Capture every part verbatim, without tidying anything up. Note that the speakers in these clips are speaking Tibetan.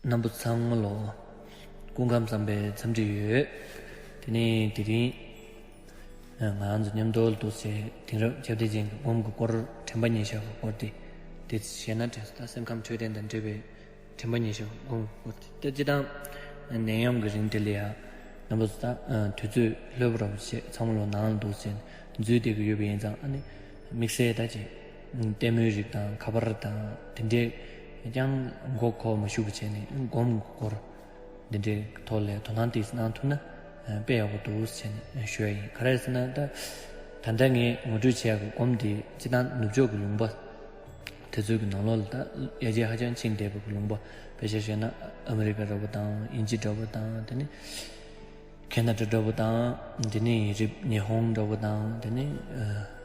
རྣམ་པ་ཚང་མ་ལོ། སྐུ་ཁམས་བཟང་པའི་འཚམས་འདྲི་ཡོད། དེ་ནས་དེ་རིང་ང་རང་ཚོ་མཉམ་དུ་འདུག་སེ་དེང་རབས་ཁྱབ་བརྡལ་ཅན་གྱི་སྒོམ་གྱི་སྐོར་དྲན་པ་ཉེར་བཞག་གི་སྐོར་དེ་དེ་བཤད་ན་དྲན་སོང་། ད་སེམས་ཁམས་འཕྲོད་བསྟེན་དང་འབྲེལ་བའི་དྲན་པ་ཉེར་བཞག་གི་སྒོམ་གྱི་སྐོར་དེ་ད་སྤྱི་བཏང་ནད་ཡམས་ཀྱི་རིང་དེ་ལ་ཡ་རྣམ་པ་ཚོ་ད་དུས་ཚོད་ལྷོད་པོ་ར་བོ་བྱས་ཚང་མ་ལོ་ནང་ལ་འདུག་སེ་འཛུལ་བསྡད་ཀྱི་ཡོད་པ་ཡིན་ཙང་ཨ་ནི། དམིགས་བསལ་ད་ཅིག་ལྟད་མོའི་རིགས་དང་ཁ་པར་དང་དེ་འདྲས་ཀྱང་མགོ་འཁོར་མ་ཞུ་བ་བྱས་ནས་སྒོམ་སྐོར་འདི་འདྲའི་ཐོག་ལ་དོ་སྣང་ཏོག་ཙམ་གནང་ཐུབ་ན་དཔེ་ཡག་པོ་འདུག་ཟེར་ནས་ཞུ་ཡ་ཡིན། ག་རེ་ཟེར་ན་ད་ད་ལྟ་ངས་ངོ་སྤྲོད་བྱེད་ཡག་གི་སྒོམ་འདི་སྤྱིར་བཏང་ནུབ་ཕྱོགས་ཀྱི་ལུང་པ་དེ་ཚོའི་གི་ནང་ལོགས་ལ་ད་ཡར་རྒྱས་ཧ་ཅང་ཕྱིན་བསྡད་པའི་གི་ལུང་པ། དཔེ་ཆ་བཤད་ན་ཨ་མི་རི་ཀ་འདྲ་པོ་དང་དབྱིན་ཇི་འདྲ་པོ་དང་དེ་ནས། ཁེ་ན་ཌ་འདྲ་པོ་དང་དེ་ནས་རི་ཉི་ཧོང་འདྲ་པོ་དང་དེ་ནས་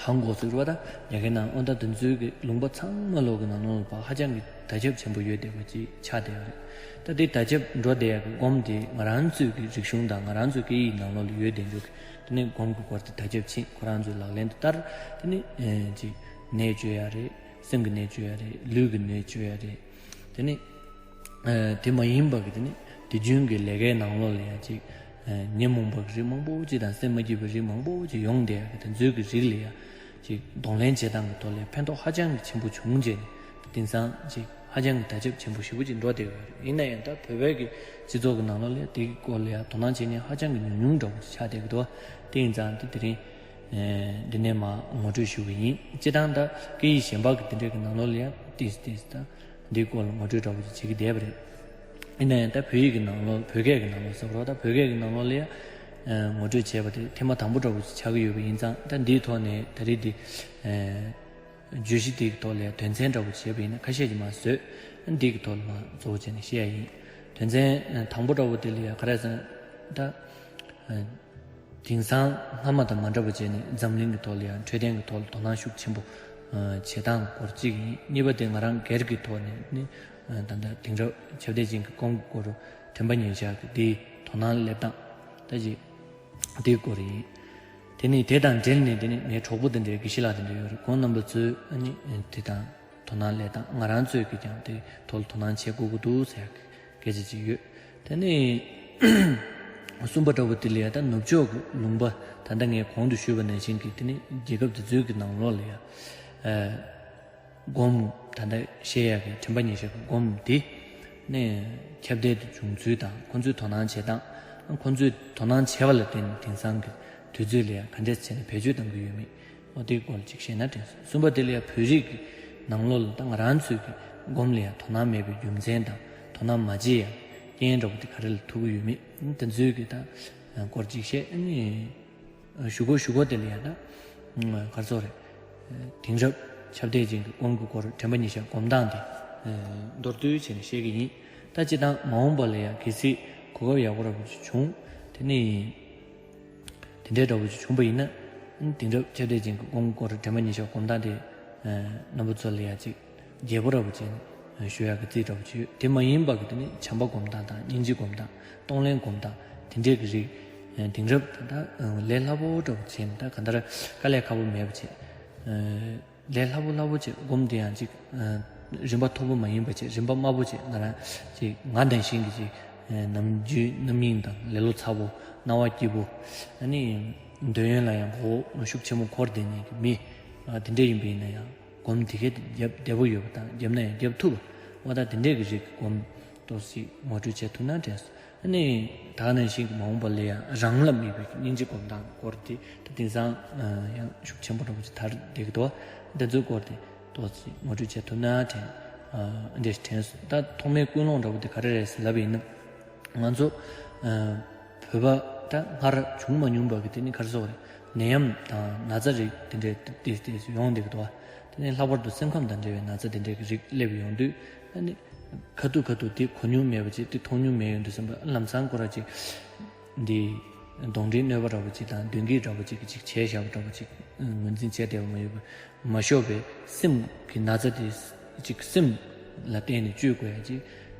ཧང་གོ་ཟེར་བ་དང་ཡ་གི་ནང་ཨོ་ད་དེ་ཚོའི་གི་ལུང་པ་ཚང་མ་ལོག་གི་ནང་ལོགས་ལ་ཧ་ཅང་གི་དར་ཁྱབ་ཆེན་པོ་ཡོད་བསྡད་པ་ཅིག་ཆགས་བསྡད་ཡོད་རེད། ད་དེ་དར་ཁྱབ་འགྲོ་བསྡད་ཡག་གི་སྒོམ་དེ་ང་རང་ཚོའི་གི་རིག་གཞུང་དང་ང་རང་ཚོའི་སྐད་ཡིག་ནང་ལོགས་ལ་ཡོད་བསྡད་འདུག་གི། དེ་ནས་སྒོམ་གི་སྐོར་དེ་དར་ཁྱབ་ཕྱིན། ཁོ་རང་ཚོའི་ལག་ལེན་དུ་བསྟར། དེ་ནས་ཅིག་ནད་བཅོས་ཡ་རེད། སེམས་ཀྱི་ནད་བཅོས་ཡ་རེད། ལུས་ཀྱི་ནད་བཅོས་ཡ་རེད། དེ་ནས། དེ་མ་ཡིན་པ་གི་དེ་ནི་དུས་རྒྱུན་གྱི་ལས་ཀའི་ནང་ལོགས་ལ་ཡང་ཅིག་ཉོན་མོངས་པ་གི་རིགས་མང་པོ་ཅིག་དང་སེམས་མ་སྐྱིད་པའི་རིགས་མང་པོ་ཅིག་ཡོང་བསྡད་ཡ་གི་དེ་ཚོའི་གི་རིགས་ལ་ཡང་ཅིག་གདོང་ལེན་བྱེད་སྟངས་ཀྱི་ཐོག་ལ་ཕན་ཐོགས་ཧ་ཅང་གི་ཆེན་པོ་བྱུང་རྗེས་ནི་དེང་སང་ཅིག་ཧ་ཅང་གི་དར་ཁྱབ་ཆེན་པོ་ཞེ་པོ་ཅིག་འགྲོ་བསྡད་ཡོད་རེད། ཡིན་ན་ཡང་ད་བོད་པའི་གི་སྤྱི་ཚོགས་ཀྱི་ནང་ལོགས་ལ་དེ་གི་སྐོར་ལ་ཡང་དོ་སྣང་བྱེད་མཁན་ཧ་ཅང་གི་ཉུང་ཉུང་འདྲ་པོ་ཅིག་ཆགས་བསྡད་ཀྱི་འདུག་བ། དེ་ཡིན་ཙང་དེ་དེ་རིང་འདི་ནས་མར་ངོ་སྤྲོད་ཞུ་གི་ཡིན། སྤྱིར་བཏང་ད་སྐད་ཡིག་གཞན་པ་གི་དེ་འདྲའི་གི་ནང་ལོགས་ལ་ཡང་ཏིས་ཏིས་ད། འདིའི་སྐོར་ལ་ངོ་སྤྲོད་འདྲ་པོ་ཅིག་བྱེད་ཀྱི་བསྡད་པ་རེད། ཡིན་ན་ཡང་ད་བོད་ཡིག་གི་ནང་ལོགས་བོད་སྐད་ཀྱི་ནང་ལོགས་ཟེར་བ་རེད། ད་བོད་སྐད་ཀྱི་ནང་ལོགས་ལ་ཡང་ངོ་སྤྲོད་བྱས་པ་དེ་ཐེངས་མ་དང་པོ་འདྲ་པོ་ཅིག་ཆགས་ཀྱི་ཡོད་པ་ཡིན་ཙང་ད་འདིའི་ཐོག་ནས་ད་རེས་འདི་བརྗོད་གཞི་འདི་གི་ཐོག་ལ་ཡང་དོན་ཚན་འདྲ་པོ་ཅིག་བྱས་པ་ཡིན་ན་ཁ་ཤས་ཀྱིས་མར་བཟོས། འདི་གི་ཐོག་ལ་མར་གཙོ་བོ་བྱས་ནས་བཤད་ཡ་ཡིན། དོན་ཚན་དང་པོ་འདྲ་པོ་དེ་ལ་ཡང་ག་རེ་ཟེར་ན་ད། དེང་སང་སྔ་མ་དང་མ་འདྲ་བ་བྱས་ནས་འཛམ་གླིང་གི་ཐོག་ལ་ཡང་འཕྲོད་བསྟེན་གྱི་ཐོག་ལ་དོ་སྣང་ཤུགས་ཆེན་པོ་བྱེད་སྟངས་སྐོར་གཅིག་ཡིན། གཉིས་པ་དེ་ང་རང་སྒེར་གྱི་ཐོག་ནས་ནི་ད་ལྟ་དེང་རབས་ཁྱབ་གདལ་ཅན་གྱི་སྒོམ་གྱི་སྐོར་དྲན་པ་ཉེར་བཞག་གི་དེའི་དོ་སྣང་སླེབས་སྟངས་ད་ཅིག་དེའི་སྐོར་ཡིན། དེ་ནི་དེ་དང་འབྲེལ་ནས་དེ་ནི་ངའི་གྲོགས་པོ་དེ་འདྲའི་དགེ་བཤེས་ལགས་དེ་འདྲ་ཡོད་རེད། ཁོང་རྣམ་པ་ཚོས་ཨ་ནི་དེ་དང་དོ་སྣང་སླེབས་སྟངས་ང་རང་ཚོས་ཀྱིས་ཀྱང་དེ་ཐོག་ལ་དོ་སྣང་བྱེད་དགོས་ཀྱི་འདུག་ཟེར་ཡག་གི་སྐད་ཆ་ཅིག་ཡོད། དེ་ནས་གསུམ་པ་འདྲ་པོ་དེ་ལ་ཡང་ད་ནུབ་ཕྱོགས་ཀྱི་ལུང་པ་ད་ལྟ་ངས་གོང་དུ་ཞུས་པ་ནང་བཞིན་གྱི་དེ་ནི་རྒྱལ་ཁབ་དེ་ཚོའི་གི་ནང་ལོགས་ལ་ཡང་སྒོམ་ད་ལྟ་བཤད་ཡག་གི་དྲན་པ་ཉེར་བཞག་གི་སྒོམ་འདི་ནས་ཁྱབ་གདལ་དུ་བྱུང་ཚུལ་དང་ཁོང་ཚོའི་དོ་སྣང་བྱེད་སྟངས། ཁོང་ཚོས་དོ་སྣང་བྱས་པ་ལ་བརྟེན་ནས་དེང་སང་གི་དུས་ཚོད་ལ་ཡང་ག་འདྲས་བྱས་ནས་བེད་སྤྱོད་གཏང་གི་ཡོད་མེད། འོ་དེའི་སྐོར་ལ་ཅིག་བཤད་ན་དྲན་སོང་། གསུམ་པ་དེ་ལ་ཡང་བོད་རིགས་ཀྱི་ནང་ལོགས་ལ་ད་ང་རང་ཚོའི་གི་སྒོམ་ལ་ཡང་དོ་སྣང་མེད་པའི་རྒྱུ་མཚན་དང་དོ་སྣང་མ་བྱེད་ཡང་རྐྱེན་འདྲ་པོ་དེ་ག་རེ་ལ་ཐུག་གི་ཡོད་མེད་དེ་ཚོའི་གི་ད་སྐོར་ཅིག་བཤད། ཨ་ནི་ཞུ་སྒོ་ཞུ་སྒོ་དེ་ལ་ཡང་ད་ག་རེ་ཟེར་རེད། དེང་རབས་ཁྱབ་གདལ་ཅན་གྱི་སྒོམ་གྱི་སྐོར་དྲན་པ་ཉེར་བཞག་སྒོམ་སྟངས་དེ་མདོར་བསྡུས་བྱས་ནས་བཤད་ཀྱི་ཡིན། ད་སྤྱིར་བཏང་མ་འོངས་པ་ལ་ཡང་གལ་སྲིད་གོ་སྐབས་ཡག་པོ་ར་བོ་ཅིག་བྱུང་དེ་ནི། དེ་འདྲའི་འདྲ་པོ་ཅིག་བྱུང་པ་ཡིན་ན། དེང་རབས་ཁྱབ་གདལ་ཅན་གྱི་སྒོམ་སྐོར་དྲན་པ་ཉེར་བཞག་སྒོམ་སྟངས་དེ། རྣམ་པ་ཚོ་ལ་ཡང་ཅིག་རྒྱས་པོ་འདྲ་པོ་ཅིག་ཞུ་ཡག་གི་རྩིས་འདྲ་པོ་ཅིག་ཡོད། དེ་མ་ཡིན་པ་གི་དེ་ནི་བྱམས་པ་སྒོམ་སྟངས་དང་སྙིང་རྗེ་སྒོམ་སྟངས་གཏོང་ལེན་སྒོམ་སྟངས་དེ་འདྲའི་གི་རིགས། དེང་རབས་ད་ལས་སླ་པོ་འདྲ་པོ་བྱས་ནས་ད་ག་འདྲ་དཀའ་ལས་ཁག་པོ་མེད་པ་བྱས། ལས་སླ་པོ་སླ་པོ་བྱས། སྒོམ་དེ་ཡང་ཅིག་རིམ་པ་མཐོ་པོ་མ་ཡིན་པ་བྱས། རིམ་པ་དམའ་པོ་བྱས། ང་རང་ཅིག་ང་ནང་བཞིན་གྱི་ཅིག་ནམ་རྒྱུན་རྣམ་གཡེང་དང་ལེ་ལོ་ཚ་པོ་སྣང་བ་སྐྱིད་པོ། ཨ་ནི་འདོད་ཡོན་ལ་ཡང་མགོ་བོ་ཤུགས་ཆེན་པོ་འཁོར་བསྡད་མཁན་གྱི་མི་དེ་འདྲ་ཡིན་པ་ཡིན་ན་ཡང་སྒོམ་དེ་གའི་རྒྱབ་བདེ་པོ་ཡོད་པ་དང་རྒྱབ་ན་ཡང་རྒྱབ་ཐུབ་པ། འོ་ད་དེ་འདྲའི་གི་རིགས་ཀྱི་སྒོམ་ཏོག་ཙམ་ངོ་སྤྲོད་བྱེད་ཐུབ་ན་དྲན་སོང་། ཨ་ནི་ད་ག་ནང་བཞིན་གྱི་མ་འོངས་པ་ལ་ཡང་རང་ལ་དམིགས་པའི་སྙིང་རྗེ་སྒོམ་སྟངས་སྐོར་དེ་ད་དེང་སང་ཡང་ཤུགས་ཆེན་པོ་འདྲ་པོ་ཅིག་དར་བསྡད་ཀྱི་འདུག་འདི་ཚོའི་སྐོར་དེ་ཏོག་ཙམ་ངོ་སྤྲོད་བྱེད་ཐུབ་ན་དྲན། འདི་འདྲ་ཞིག་དྲན་སོང་། ད་ཐོག་མའི་ཀུན་སློང་འདྲ་པོ་དེ་ག་རེ་རེད་ཟེར་ལབ་པ་ཡིན་ན། ང་ཚོ་བོད་པ་ད་སྔར་བྱུང་མ་མྱོང་པ་གི་དེ་ནི་ག་རེ་ཟེར་དགོས་རེད། ནད་ཡམས་དང་ན་ཚ་རིགས་དེ་འདྲའི་ཏོག་ཙམ་ཡོང་བསྡད་ཀྱི་འདུག་བ། དེ་ནི་ལྷག་པར་དུ་སེམས་ཁམས་དང་འབྲེལ་བའི་ན་ཚ་དེ་འདྲའི་གི་རིགས་སླེབས་ཡོང་དུས་ཨ་ནི། ཁ་ཐུག་ཁ་ཐུག་དེ་གོ་མྱོང་མེད་པ་ཅིག་དེ་མཐོང་མྱོང་མེད་ཡོང་དུས་ཙམ་པ་ལམ་སང་ཁོ་ར་ཅིག་འདི་གདོན་འདྲེའི་གནོད་པ་འདྲ་པོ་ཅིག་དང་གདོན་བགེགས་འདྲ་པོ་ཅིག་གིས་ཅིག་བྱས་བཞག་པ་འདྲ་པོ་ཅིག་ངོས་འཛིན་བྱས་བསྡད་པ་མ་ཡོད་པ། མ་ཤོར་བའི་སེམས་ཀྱི་ན་ཚ་དེ་ཅིག་སེམས་ལ་བརྟེན་ནས་བཅོས་དགོས་ཡ་ཅིག་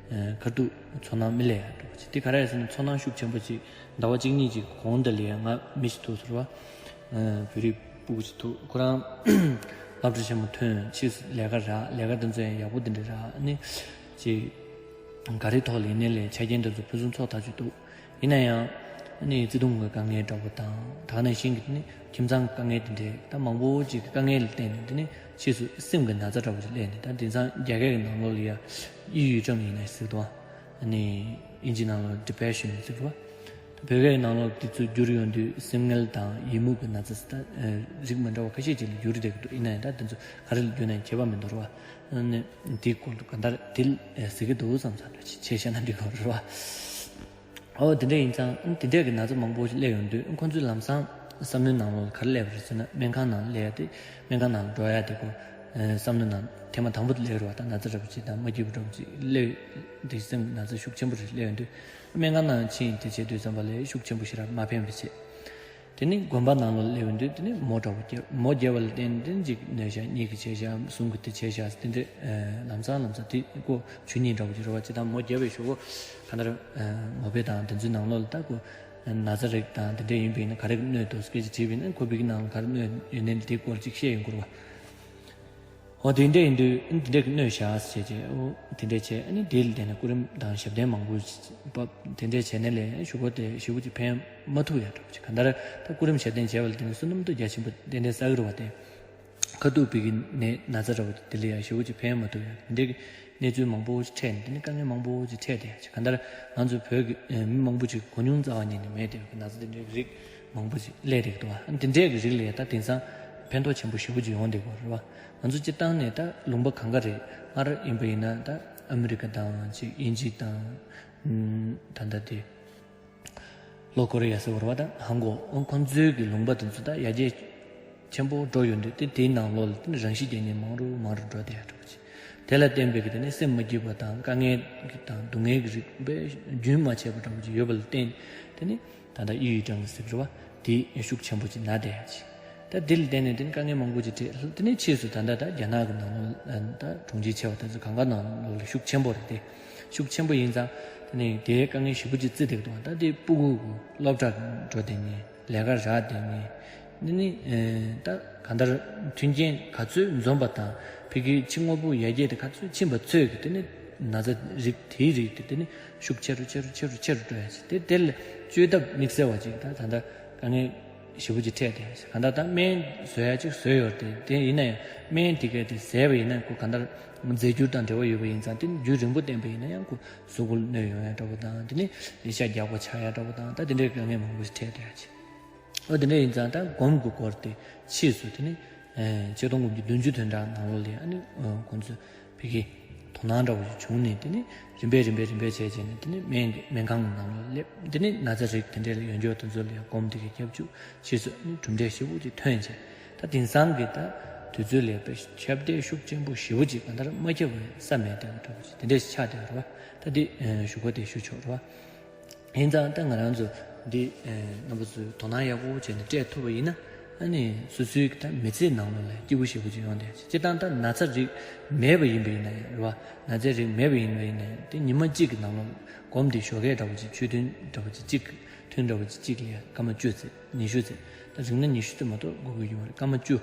ཁ་ཐུག་ཚོར་སྣང་མི་སླེབས་ཡ་འདྲ་པོ་ཅིག་དེ་ག་རེ་རེད་ཟེར་ན་ཚོར་སྣང་ཤུགས་ཆེན་པོ་ཅིག་ཟླ་བ་གཅིག་གཉིས་ཅིག་གོང་དེ་ལ་ཡ་ང་མི་ཞིག་འདུག་ཟེར་བ། བོད་རིགས་སྤུ་གུ་ཅིག་འདུག་ཁོ་རང་སློབ་གྲྭ་ཆེན་མོ་ཐོན། ཕྱིས་ལས་ཀ་རག་ལས་ཀ་དེ་ཚོ་ཡང་ཡག་པོ་དེ་འདྲ་རག་ཨ་ནི་ཅིག་ ག་རེ་ཐོག་ལ་ཡིན་ནའི་ལས་ཆ་རྐྱེན་དེ་ཚོ་ཕུན་སུམ་ཚོགས་ཐག་ཆོད་འདུག་ཡིན་ན་ཡང་ཨ་ནི་བརྩེ་དུང་གི་དཀའ་ངལ་འདྲ་པོ་དང་ད་ག་ནང་བཞིན་གྱི་དེ་ནི་ཁྱིམ་ཚང་གི་དཀའ་ངལ་དེ་འདྲའི་ད་མང་པོ་ཅིག་གི་དཀའ་ངལ་ལ་བརྟེན་ནས་དེ་ནི་ཕྱིས་སུ་སེམས་ཀྱི་ན་ཚ་འདྲ་པོ་ཞིག་སླེབས་ནས། ད་དེང་སང་རྒྱ་སྐད་ཀྱི་ནང་ལོགས་ལ་ཡ་ཡིད་གཡོལ་ཀྲང་ཡིན་ན་ཟེར་གི་འདུག་ཨ་ནི་ཨིན་ཇི་ནང་ལོགས་ཌི་པེ་རེ་ཤན་ཟེར་གི་འདུག་བ། བོད་སྐད་ནང་ལོགས་དེ་ཚོ་བསྒྱུར་ཡོང་དུས་སེམས་ངལ་དང་ཡི་མུག་གི་ན་ཚ་ཟེར། ད་རིགས་མི་འདྲ་བ་ཁ་ཤས་ཅིག་ལ་བསྒྱུར་བསྡད་ཀྱི་འདུག་ཡིན་ན་ཡང་ད་དེ་ཚོ་ག་རེ་ལ་བསྒྱུར་ན་ཡང་ཁྱད་པར་མི་འདུག་རེད་བ། ཨ་ནི་དེའི་སྐོར་དུ་ག་འདྲ་དེ་ལ་ཟེར་གྱི་འདུག་བསམ་ཙང་འདྲ་ཅིག་བྱས་བཤད་ན་འགྲིག་གི་རེད་བ། ཨོ་དེ་འདྲ་ཡིན་ཙང་དེ་འདྲས་ཀྱི་ན་ཚ་མང་པོ་ཞིག་སླེབས་ཡོང་དུས་ཁོང་ཚོའི་ལམ་སང་བསམ་བློའི་ནང་ལོགས་ལ་ག་རེ་སླེབས་པ་རེད་ཟེར་ན། སྨན་ཁང་ནང་ལ་སླེབས་ཡ་དེ་སྨན་ཁང་ནང་ལ་འགྲོ་ཡ་དེ་ཁོ་བསམ་བློའི་ནང་ཐེངས་མ་དང་པོ་དེ་སླེབས་རེད་བ། ད་ན་ཚ་འདྲ་པོ་ཅིག་དང་མ་སྐྱིད་པོ་འདྲ་པོ་ཅིག་སླེབས་དེ་སེམས་ཀྱི་ན་ཚ་ཤུགས་ཆེན་པོ་ཞིག་སླེབས་ཡོང་དུས། སྨན་ཁང་ནང་ཕྱིན་དེ་བྱེད་དུས་ཙམ་པ་ལས་ཤུགས་ཆེན་པོ་ཞིག་རག་མ་ཕན་པ་བྱེད། དེ་ནི་དགོན་པ་ནང་ལ་སླེབས་ཡོང་དུས་དེ་ནི་མོ་འདྲ་པོ་རྒྱབ། མོ་རྒྱབ་པ་ལ་བརྟེན་དེ་གཅིག་གནོད་བྱ། གཉིས་ཀྱིས་བྱས་བྱ། གསུམ་གྱིས་དེ་བྱས་བྱ། དེ་འདྲ་ལམ་སང་ལམ་སང་དེ་ཀོ་ཇུས་གཉིས་འདྲ་པོ་ཅིག་རེད་བ། ཅི་ལྟར་མོ་རྒྱབ་པའི་གཞུག་གུ་ག་འདྲ་མོ་པེ་དང་དེ་ཚོའི་ནང་ལོགས་ལ་ད་ཀོ་ན་ཚ་རིགས་དང་དེ་འདྲ་ཡིན་པ་ཡིན་ན་ག་རེ་གིས་གནོད་འདུག་སྐད་ཆ་དྲིས་པ་ཡིན་ན། ཁོ་བི་གི་ནང་ལ་ག་རེ་གནོད་ཡོད་ནའི་དེའི་སྐོར་ཅིག་བཤད་ཡོང་གི་རེད་བ། འོ་དེ་འདྲ་ཡིན་དུས་ཨ་ནི་དེ་འདྲ་གི་གནོད་བཞག་ཟེར་བྱས། འོ་དེ་འདྲ་བྱས། ཨ་ནི་དེ་ལ་བརྟེན་ནས་སྐུ་རིམ་དང་ཞབས་བརྟན་མང་པོ་བབས། དེ་འདྲ་བྱས་ནས་ལས་གཞུག་གུ་དེ་ཞེ་པོ་ཅིག་ཕན་མ་ཐུབ་ཡ་འདྲ་པོ་ཅིག་གང་ལྟར་ད་སྐུ་རིམ་ཞབས་བརྟན་བྱས་པ་ལ་བརྟེན་ནས་བསོད་ནམས་དེ་རྒྱ་ཆེན་པོ་ཏན་ཏན་བསགས་ཀྱི་རེད་བ། དེ་ཁ་ཐུག་བི་གི་ནད་ན་ཚ་འདྲ་པོ་དེ་ལ་ཡ་ཞེ་པོ་ཅིག་ཕན་མ་ཐུབ་ཡ། དེ་འདྲ་གི་གནས་ཚུལ་མང་པོ་ཞིག་འཕྲད་ནས་དེ་ནི་དཀའ་ངལ་མང་པོ་ཞིག་འཕྲད་བསྡད་ཡ་ཅིག་གང་ལྟར་ང་ཚོ་བོད་ཀྱི་ཨ་མི་མང་པོ་ཅིག་གོ་མྱོང་རྩ་བ་ཉིད་ནས་མེད་བསྡད་པའི་ན་ཚ་དེ་འདྲའི་རིགས་མང་པོ་ཅིག་སླེབས་བསྡད་ཀྱི་འདུག་བ། ཨ་ནི་དེ་འདྲའི་གི་རིགས་ལ་ཡ་ད་དེང་སང་ཕན་ཐོགས་ཆེན་པོ་ཞེ་པོ་ཅིག་ཡོང་བསྡད་ཀྱི་ཡོད་རེད་བ། ང་ཚོ་སྤྱིར་བཏང་ནས་ད་ལུང་པ་གང་ག་རེད། སྔར་ཡིན་པ་ཡིན་ན་ད་ཨ་མི་རི་ཀ་དང་ཅིག་དབྱིན་ཇི་དང་ད་ལྟ་དེ་ལྷོ་ཀོ་རི་ཡ་ཟེར་བ་རེད་བ། ད་ཧང་གོ། ཁོང་ཚོའི་གི་ལུང་པ་དེ་ཚོ་ད་ཡར་རྒྱས་ཆེན་པོ་འགྲོ་ཡོང་དུས་དེ་དེའི་ནང་ལོགས་ལ་དེ་ནི་རང་ཤི་རྒྱག་མཁན་མང་རུ་མང་རུ་འགྲོ་བསྡད་ཡ་འདྲ་པོ་ཅིག་དེ་ལ་བརྟེན་པའི་གི་དེ་ནི་སེམས་མ་སྐྱིད་པ་དང་དཀའ་ངལ་གི་དང་སྡུག་བསྔལ་གི་རིགས་དཔེ་རྒྱུན་མ་ཆད་པ་འདྲ་པོ་ཅིག་ཡོད་པ་ལ་བརྟེན། དེ་ནི་ད་ལྟ་ཡུལ་ཡུལ་གྲངས་ཀྱི་ཟེར་གི་རེད་བ། དེ་ཤུགས་ཆེན་པོ་ཅིག་ན་བསྡད་ཡ་ཅིག་ད་དེ་ལ་བརྟེན་ནས་དེ་ནི་དཀའ་ངལ་མང་པོ་ཅིག་འཕྲད། དེ་ནི་ཕྱིས་སུ་ད་ལྟ་ད་རྒྱ་ནག་གི་ནང་ལོགས་ད་གྲོང་ཁྱེར་ཆེ་བ་དེ་ཚོ་གང་ག་ནང་ལོགས་ལ་ཤུགས་ཆེན་པོ་རེད། དེ་ཤུགས་ཆེན་པོ་ཡིན་ཙང་དེ་ནི་དེའི་དཀའ་ངལ་ཞེ་པོ་ཅིག་བརྩི་བསྡད་ཀྱི་འདུག་ད་དེ་སྤུ་གུ་གི་སློབ་གྲྭ་འགྲོ་བསྡད་མཁན། ལས་ཀ་རག་བསྡད་མཁན། འདི་ནི་ཨེ་ད་གང་ལྟར་མཐུན་རྐྱེན་ག་ཚོད་འཛོམས་པ་དང་ཕ་གིའི་ཕྱི་དངོས་པོ་ཡར་རྒྱས་དེ་ག་ཚོད་ཕྱིན་པ་ཚོད་ཀྱིས་དེ་ནི་ན་ཚ་རིགས་དེའི་རིགས་དེ་དེ་ནི་ཤུགས་ཆེ་རུ་ཆེ་རུ་ཆེ་རུ་ཆེ་རུ་འགྲོ་ཡ་ཞིག་དེ་དེ་ལ་བཅོས་ཐབས་དམིགས་བསལ་བ་ཅིག་ད་ད་ལྟ་དཀའ་ངལ་ཞེ་པོ་ཅིག་འཕྲད་བསྡད་ཡ་ཞིག་གང་ལྟར་ད་སྨན་བཟོ་ཡ་ཅིག་བཟོས་ཡོད་རེད། དེ་ཡིན་ན་ཡང་སྨན་དེ་གས་དེ་བཟས་པ་ཡིན་ན་ཁོ་གང་ལྟར་རྫས་འགྱུར་དང་འབྲེལ་བ་ཡོད་པ་ཡིན་ཙང་དེ་ནི་རྒྱུན་རིང་པོ་བསྟེན་པ་ཡིན་ན་ཡང་ཁོ་གཟུགས་པོ་ལ་གནོད་ཡོང་ཡ་འདྲ་པོ་དང་། དེ་ནི་ཤ་རྒྱགས་པ་ཆགས་ཡ་འདྲ་པོ་དང་། ད་དེ་འདྲའི་དཀའ་ངལ་མང་པོ་ཞིག་འཕྲད་བསྡད་ཡ་ཅིག་འོ་དེ་འདྲ་ཡིན་ཙང་ད་སྒོམ་གྱི་སྐོར་དེ་ཕྱིས་སུ་དེ་ནི་ཨེ་ཆིག་སྟོང་དགུ་བརྒྱ་བདུན་ཅུ་དོན་གྲངས་ནང་ལོགས་ལ་ཨ་ནི་ཨ་ཁོང་ཚོས་ཕ་གི་དོ་སྣང་འདྲ་བོ་ཞིག་བྱུང་ནས། དེ་ནི་རིམ་པས་རིམ་པས་རིམ་པས་བྱས་བྱས་ནས་དེ་ནི་སྨན་གྱི་སྨན་ཁང་གི་ནང་ལོགས་སླེབས། དེ་ནི་ན་ཚ་རིགས་དེ་འདྲའི་ལ་ཡོད་འགྱོ་དེ་ཚོ་ལ་ཡང་སྒོམ་དེ་གའི་སྐྱབས་བཅོལ་ཕྱིས་སུ་ཨ་ནི་གྲུབ་འབྲས་ཞེ་པོ་ཅིག་ཐོན་བྱས། ད་དེང་སང་གི་ད་དུས་ཚོད་ལ་ཁྱབ་གདལ་ཤུགས་ཆེན་པོ་ཞེ་པོ་ཅིག་གང་ལྟར་མ་ཁྱབ་པའི་ས་མེད་དེ་འདྲ་བོ་ཅིག་དེ་འདྲ་ཞིག་ཆགས་བསྡད་ཡོད་རེད་བ། ད་འདི་ཨེ་ཞུ་སྒོ་དེ་ཞུ་ཆོག་རེད་བ། ཡིན་ཙང་ད་ང་རང་ཚོ་འདི་ཨེ་རྣམ་པ་ཚོས་དོ་སྣང་ཡག་པོ་བྱས་ནས་སྤྲད་ཐུབ་པ་ཡིན་ན། ཨ་ནི་སོ་སོའི་ད་མི་ཚེའི་ནང་ལོགས་ལ་སྐྱིད་པོ་ཞེ་པོ་ཅིག་ཡོང་བསྡད་ཡ་ཅིག་སྤྱིར་བཏང་ད་ན་ཚ་རིགས་མེད་པ་ཡིན་པ་ཡིན་ན་ཡང་རེད་བ། ན་ཚའི་རིགས་མེད་པ་ཡིན་པ་ཡིན་ན་ཡང་དེ་ཉི་མ་གཅིག་གི་ནང་ལོགས་སྒོམ་དེ་ཞོགས་ཀས་འདྲ་བོ་ཅིག་ཆུ་ཐུན་འདྲ་བོ་ཅིག་གཅིག་ཐུན་འདྲ་བོ་ཅིག་གཅིག་ལ་ཡ་སྐར་མ་བཅུ་ཙམ་ཉི་ཤུ་ཙམ། ད་རིང་ན་ཉི་ཤུ་ཙམ་མ་གཏོགས་དགོས་ཀྱི་ཡོད་མ་རེད། སྐར་མ་བཅུ་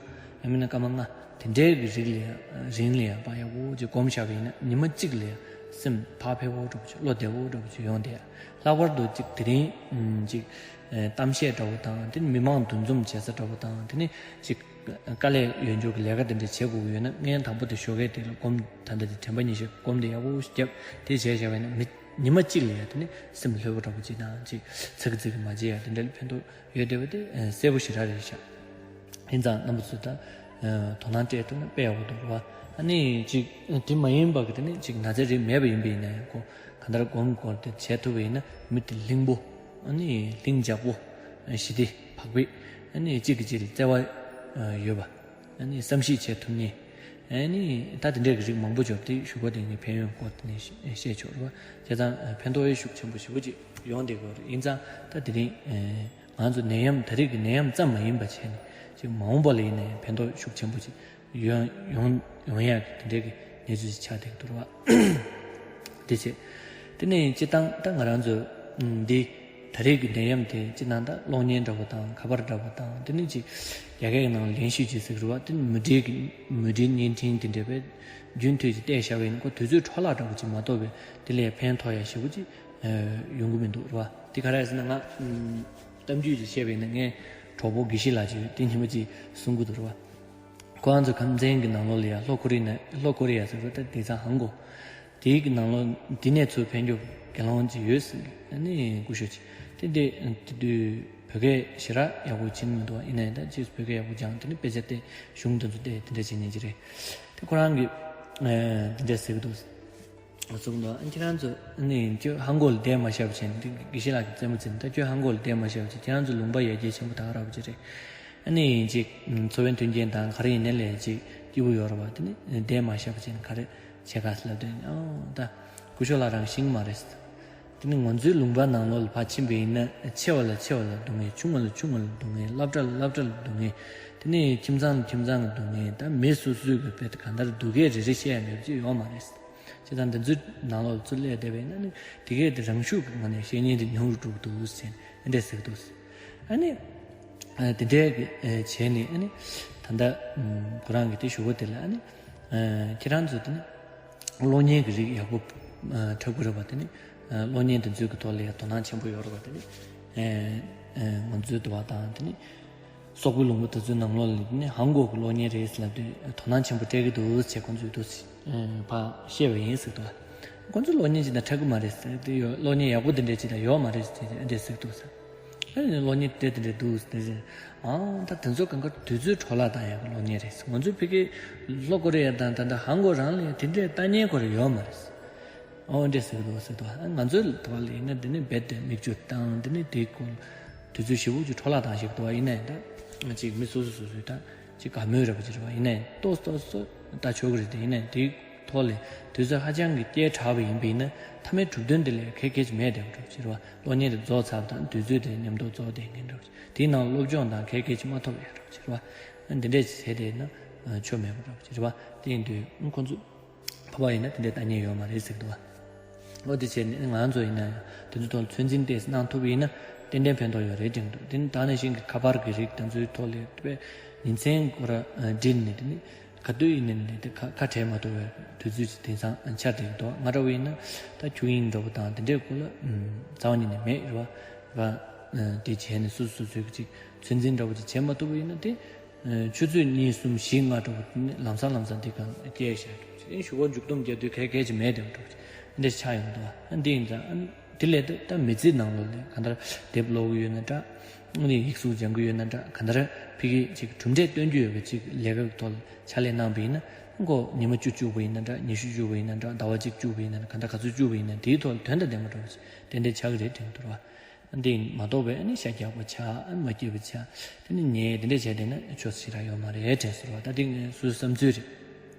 ཡང་མིན་ན་སྐར་མ་ལྔ་དེ་འདྲའི་གི་རིགས་ལ་ཡང་རིང་ལ་ཡང་ཕར་ཡག་པོ་ཅིག་སྒོམ་བཞག་པ་ཡིན་ན་ཉི་མ་གཅིག་ལ་ཡང་སེམས་ཕར་འཕེལ་པོ་འདྲ་བོ་ཅིག་བློ་བདེ་པོ་འདྲ་བོ་ཅིག་ཡོང་བསྡད་ཡ། ལྷག་པར་དུ་ཅིག་དེ་རིང་ཨམ་ཅིག་ཨེ་གཏམ་བཤད་འདྲ་བོ་དང་། དེ་ནི་མི་མང་འདུ་འཛོམས་བྱེད་ས་འདྲ་བོ་དང་། དེ་ནི་ཅིག་དཀའ་ལས་ཡོད་འཇོག་གི་ལས་ཀ་དེ་འདྲ་བྱེད་དགོས་ཀྱི་ཡོད་ན། ངས་དང་པོ་དེ་ཞོགས་ཀས་དེ་ལ་སྒོམ་ད་ལྟ་དེ་དྲན་པ་ཉིན་ཤས་སྒོམ་དེ་ཡག་པོ་ཞིག་བརྒྱབ་དེ་བྱས་བཞག་པ་ཡིན་ན་མི་ཉི་མ་གཅིག་ལ་ཡང་དེ་ནི་སེམས་ལྷོད་པོ་འདྲ་བོ་ཅིག་དང་། ཅིག་ཚ་གི་ཚི་གི་མ་བྱེད་ཡ་དེ་འདྲ་ལ་ཕན་ཐོགས་ཡོད་བསྡད་པ་དེ་ཨ་གསལ་པོ་ཞེ་དྲག་རེད་ཤག་ཡིན་ཙང་རྣམ་པ་ཚོས་ད་ཨ་དོ་སྣང་སྤྲད་ཐུབ་ན་དཔེ་ཡག་པོ་འདུག་རེད་བ། ཨ་ནི་ཅིག་དེ་མ་ཡིན་པ་གི་དེ་ནི་ཅིག་ན་ཚའི་རིགས་མེད་པ་ཡིན་པ་ཡིན་ན་ཡང་ཁོ་གང་ལྟར་སྒོམ་སྐོར་དེ་བྱས་ཐུབ་པ་ཡིན་ན་མི་དེ་ལྷིང་པོ། ཨ་ནི་ལྷིང་འཇགས་པོ། ཞི་བདེ་བག་ཕེབས། ཨ་ནི་གཅིག་གིས་གཅིག་ལ་བརྩེ་བ་ཡོད་པ། ཨ་ནི་བསམ་ཤེས་བྱེད་ཐུབ་མཁན། ཨ་ནི་ད་དེ་འདྲའི་གི་རིགས་མང་པོ་འབྱོར་ཏེ་ཞུ་སྒོ་དེ་ངས་ཕན་ཡོན་སྐོར་དེ་ནས་བཤད་ཆོག་རེད་བ། བྱས་ཙང་ཕན་ཐོགས་ཡོད་ཤུགས་ཆེན་པོ་ཞེ་པོ་ཅིག་ཡོང་བསྡད་ཀྱི་ཡོད་རེད། ཡིན་ཙང་ད་དེ་རིང་ང་ཚོ་ནད་ཡམས་ད་རེས་ཀྱི་ནད་ཡམས་ཙམ་མ་ཡིན་པ་བྱས་ནས་ཅིག་མ་འོངས་པ་ལ་ཡིན་ན་ཡང་ཕན་ཐོགས་ཤུགས་ཆེན་པོ་ཅིག་ཡོང་ཡོང་ཡོང་ཡག་གི་དེ་འདྲའི་གི་གནས་ཚུལ་ཞིག་ཆགས་བསྡད་ཀྱི་འདུག་རེད་བ། དེ་བྱས། དེ་ནས་སྤྱིར་བཏང་ད་ང་རང་ཚོ་འདི་ ད་རེས་ཀྱི་ནད་ཡམས་དེ་སྤྱིར་བཏང་ད་གློག་བརྙན་འདྲ་པོ་དང་ཁ་པར་འདྲ་པོ་དང་དེ་ནི་ཅིག་རྒྱ་སྐད་ཀྱི་ནང་ལ་连续剧ཟེར་གི་རེད་བ། དེ་ནི་མུ་འབྲེལ་གྱི་མུ་འབྲེལ་བརྙན་འཕྲིན་དེ་འདྲ་བས་རྒྱུན་མཐུད་ཀྱིས་བལྟས་བཞག་པ་ཡིན་ན་ཁོ་དུས་ཚོད་འཕྲོ་བརླག་འདྲ་པོ་ཅིག་མ་གཏོགས་པའི་དེ་ལས་ཕན་ཐོགས་ཡ་ཞེ་པོ་ཅིག་ཡོང་གི་མི་འདུག་རེད་བ། དེ་ག་རེ་ཟེར་ན་ང་གཏམ་རྒྱུད་ཅིག་བཤད་པ་ཡིན་ན་ངའི་གྲོགས་པོ་དགེ་བཤེས་ལགས་ཅིག་ཡོད། དེ་ཉི་མ་ཅིག་གསུང་གི་འདུག་རེད་བ། ཁོ་རང་ཚོ་ཁམས་ཚན་གྱི་ནང་ལོགས་ལ་ཡ་ལྷོ་ཀོ་རི་ན་ལྷོ་ཀོ་རི་ཡ་ཟེར་བ་ད་དེང་སང་ཧང་གོ། དེའི་གི་ནང་ལོགས་འདི་ནས་ཚུར་ཕན་རྒྱུ་དགེ་སློང་ཅིག་ཡོད་ཟེར་གི། ཨ་ནི་སྐུ་ཞབས་ཅིག་དེ་འདི་དེ་དུས་བོད་སྐད་ཞེ་དྲག་ཡག་པོ་བྱིན་མི་འདུག་ཡིན་ནའི་ད་ཅིག་བོད་སྐད་ཡག་པོ་སྦྱངས། དེ་ནི་དཔེ་ཆ་བལྟས། གཞུང་དེ་ཚོ་བལྟས། དེ་འདྲ་བྱེད་མཁན་ཅིག་རེད། དེ་ཁོ་རང་གི་དེ་འདྲ་ཟེར་གི་འདུག་གསུངས་འདུག་ཨ་ཁྱེད་རང་ཚོ་ཨ་ནི་ཁྱོད་ཧང་གོ་ལ་བསྡད་མ་བཞག་པ་བྱས་ནས། དེ་དགེ་བཤེས་ལགས་ཀྱིས་རྩེད་མོ་རྩེ་ནས། ད་ཁྱོད་ཧང་གོ་ལ་བསྡད་མ་བཞག་པ་བྱས། ཁྱེད་རང་ཚོ་ལུང་པ་ཡར་རྒྱས་ཆེན་པོ་ད་ག་རག་པ་ཅིག་རེད། ཨ་ནི་ཅིག་འཚོ་བའི་མཐུན་རྐྱེན་དང་ག་རེ་ཡིན་ནའི་ལས་ཅིག་སྐྱིད་པོ་ཡོད་རེད་བ། དེ་ནི་བསྡད་མ་བཞག་པ་བྱས་ནས་ག་རེ་བྱེད་ག་ཟེར་ལབ་དུས། ཨོ་ད་སྐུ་ཞབས་ལགས་རང་ཤེས་ཀྱི་མ་རེད་ཟེར། དེ་ནི་ང་ཚོའི་ལུང་པ་ནང་ལོགས་ལ་ཕར་ཕྱིན་པ་ཡིན་ན་ཆེ་བ་ལ་ཆེ་བ་ལ་སྡུག་བསྔལ། ཆུང་བ་ལ་ཆུང་བ་ལ་སྡུག་བསྔལ། སློབ་གྲྭ་ལ་སློབ་གྲྭ་ལ་སྡུག་བསྔལ། དེ་ནི་ཁྱིམ་ཚང་ལ་ཁྱིམ་ཚང་གི་སྡུག་བསྔལ། ད་མི་སོ་སོའི་གི་དཔེ་དེ་ག་འདྲ་སྡུག་སྐད་རེ་རེ་བཤད་ཡ་མེད་པ་ཅིག་ཡོད་མ་རེད་ཟེར། བྱས་ཙང་འདི་ཚོའི་ནང་ལོགས་ཚུར་སླེབས་བསྡད་པ་ཡིན་ན་ནི་དེ་གས་དེ་རང་ཤུགས་ཀྱི་ངང་ནས་བཤད་ཉན་དེ་ཉུང་རུ་འགྲོ་གི་འདུག་ཟེར་ནས་འདི་འདྲས་ཟེར་གི་འདུག་ཟེར། ཨ་ནི་ཨ་དེ་འདྲས་ཀྱི་ཨ་བྱས་ནས་ཨ་ནི་ད་ལྟ་ཨམ་ཁོ་རང་གི་དེ་ཞུ་བ་དེ་ལ་ཨ་ནི་ཨ་ཁྱེད་རང་ཚོ་དེ་ནི་གློག་བརྙན་གྱི་རིགས་ཡག་པོ་ཨ་འཁྲབ་གི་རེད་པ། དེ་ནི་ཨ་གློག་བརྙན་དེ་ཚོའི་གི་ཐོག་ལ་ཡང་དོ་སྣང་ཆེན་པོ་ཡོད་རེད་པ། དེ་ནི་ཨ་ཨ་ང་ཚོའི་འདི་བ་དང་དེ་ནི། སོག་པོའི་ལུང་པ་དེ་ཚོའི་ནང་ལོགས་ལ་ནི་ཧང་གོ་གི་གློག་བརྙན་རེད་ཟེར་ལབ་དུས་དོ་སྣང་ཆེན་པོ་སྤྲད་ཀྱི་འདུག་ཅེས་ཁོང་ཚོས་འདུག་ཕར་བཤད་པ་ཡིན་ཟེར་འདུག་ཁོང་ཚོས་གློག་བརྙན་ཅིག་དང་འཁྲབ་ཀྱི་མ་རེད་ཟེར་དུས། ཡོད། གློག་བརྙན་ཡག་པོ་འདི་འདྲས་ཅིག་དང་ཡོད་མ་རེད་ཟེར་དེ་འདྲས་ཟེར་འདུག་ཟེར། ཨ་ནི་གློག་བརྙན་དེ་དེ་འདྲས་འདུག་ཟེར་དེ་ཟེར། ཨང་ད་དེ་ཚོ་གང་ག་དུས་ཚོད་འཕྲོ་བརླག་བཏང་ཡག་གི་གློག་བརྙན་རེད་ཟེར། ང་ཚོའི་ཕ་གི་ལྷོ་ཀོ་རི་ཡ་དང་ད་ལྟ་ཧང་གོ་རང་ལ་ཡང་དེ་འདྲས་ལྟ་མཁན་ཁོ་རང་ཡོད་མ་རེད་ཟེར། ཨོ་འདྲས་ཟེར་གི་འདུག་ཟེར་འདུག་ང་ཚོའི་ཐོག་ལ་ཡིན་ན་དེ་ནི་རྦད་དེ་མིག་ཆུ་བཏང་། དེ་ནི་དེའི་སྐོར་དུས་ཚོད་ཞེ་པོ་ཅིག་འཕྲོ་བརླག་བཏང་ཞིག་འདུག་ཡིན་ནའི་ད་ཅིག་མི་སོ་སོ་སོ་སོའི་ད་ཅིག་དགའ་མོས་རེད་པ་ཅིག་རེད་པ། ཡིན་ནའི་ཏོག་ཏོག་སོ་ད་ཆོག་གི་རེད་དེ། ཡིན་ནའི་དེའི་ཐོག་ལ་དུས་ཚོད་ཧ་ཅང་གི་སྐྱེལ་དྲགས་པ་ཡིན་པ་ཡིན་ན་མཐའ་མའི་གྲུབ་དོན་དེ་ལ་གལ་གལ་ཅིག་མེད་བསྡད་པ་འདྲ་པོ་ཅིག་རེད་པ། གློག་བརྙན་དེ་རྫོགས་ཚར་བ་དང་དུས་ཚོད་དེ་མཉམ་དུ་རྫོགས་བསྡད་མཁན་འདྲ་པོ་ཅིག་དེའི་ནང་སློབ་སྦྱོང་དང་གལ་གལ་ཅིག་མ་ཐོབ་ཡ་འདྲ་པོ་ཅིག་རེད་པ། འདི་འདྲས་ཅིག་བྱས་བསྡད་ན་ཆོ་མེད་པ་འདྲ་པོ་ཅིག་རེད་པ། དེ་ཡིན་དུས་ཁོང་ཚོ་ཕོ་བ་ཡིན་ན་དེ་འདྲའི་ལྟ་མཁན་ཡོད་མ་རེད་ཟེར་གི་འདུག་བ། ཨོ་དེ་བྱས་ནས་ང་ཚོ་ཡིན་ན་ཡང་དེ་ཚོའི་ཐོག་ལ་ཚོད་འཛིན་ཏོག་ཙམ་གནང་ཐུབ་པ་ཡིན་ན་ཏན་ཏན་ཕན་ཐོགས་ཡོད་རེད་དྲན་གི་འདུག་དེ་ནི་ད་ནང་བཞིན་གྱི་ཁ་པར་གྱི་རིགས་དེ་ཚོའི་ཐོག་ལ་དཔེ་ཉིན་མཚན་ཁོ་ར་ཨ་བསྒྲིལ་ནས་དེ་ནི་ག་དུས་ཡིན་ནའི་དེ་ཁ་ཁ་བྲལ་མ་ཐུབ་པའི་དུས་ཚོད་ཅིག་དེང་སང་ཆགས་བསྡད་ཀྱི་འདུག་ང་འདྲ་བོ་ཡིན་ན་ད་ཁྱུག་དབྱིངས་འདྲ་བོ་དང་དེ་འདྲའི་སྐོར་ལ་ཨམ་རྩ་བ་ཉིད་ནས་མེད་རེད་བ། བ་ཨ་དེ་བྱས་ནས་སོ་སོ་སོ་སོའི་ཅིག་ཚོད་འཛིན་འདྲ་བོ་ཅིག་བྱེད་མ་ཐུབ་པ་ཡིན་ན་དེ། ཆུ་ཚོད་གཉིས་གསུམ་བཞི་ལྔ་འགྲོ་བ་ནི་ལམ་སང་ལམ་སང་འདི་གང་སྐྱེལ་བཞག་འགྲོ་བ། ཞུ་བ་མཇུག་སྡོམ་རྒྱག་དུས་གལ་གལ་ཅིག་མེད་དེ་འགྲོ་བ་འདི་ཆགས་ཡོང་འདུག་ཨ་འདི་ཡིན་ཙང་ཨ་དེ་ལས་ད་ད་མི་ཚེའི་ནང་ལོགས་ལ་གང་ལྟར་དེབ་ཀློག་གི་ཡོད་ན་འདྲ། ཨ་ནི་ཡིག་གཟུགས་སྦྱང་གི་ཡོད་ན་འདྲ། གང་ལྟར་ཕ་གི་ཅིག་གྲུབ་འབྲས་སྟོན་རྒྱུ་ཡོད་པའི་ཅིག་ལས་ཀ་གི་ཐོག་ལ་ཕྱག་ལས་གནང་བ་ཡིན་ན་ཁོ་ཉི་མ་བཅུ་བཅུག་པ་ཡིན་ན་འདྲ། ཉི་ཤུ་བཅུག་པ་ཡིན་ན་འདྲ། ཟླ་བ་གཅིག་བཅུག་པ་ཡིན་ན་འདྲ། གང་ལྟར་ག་ཚོད་བཅུག་པ་ཡིན་ན་དེའི་ཐོག་ལ་དོན་དང་ལྡན་པ་འགྲོ་བ་ཅིག་ཏན་ཏན་ཆགས་ཀྱི་རེད་དྲན་གྱི་འདུག་ར། འདི་མ་གཏོགས་པའི་ཨ་ནི་ཤ་རྒྱགས་པ་ཆགས། ཨ་ནི་མ་སྐྱིད་པ་ཆགས། དེ་ནི་ཉལ་དེ་འདྲས་བྱས་བསྡད་ན་ཆོ་ཞེ་དྲག་ཡོད་མ་རེད་དྲན་ཟེར་བ། ད་འདི་ངའི་སོ་སོའི་བསམ་ཚུལ་རེད།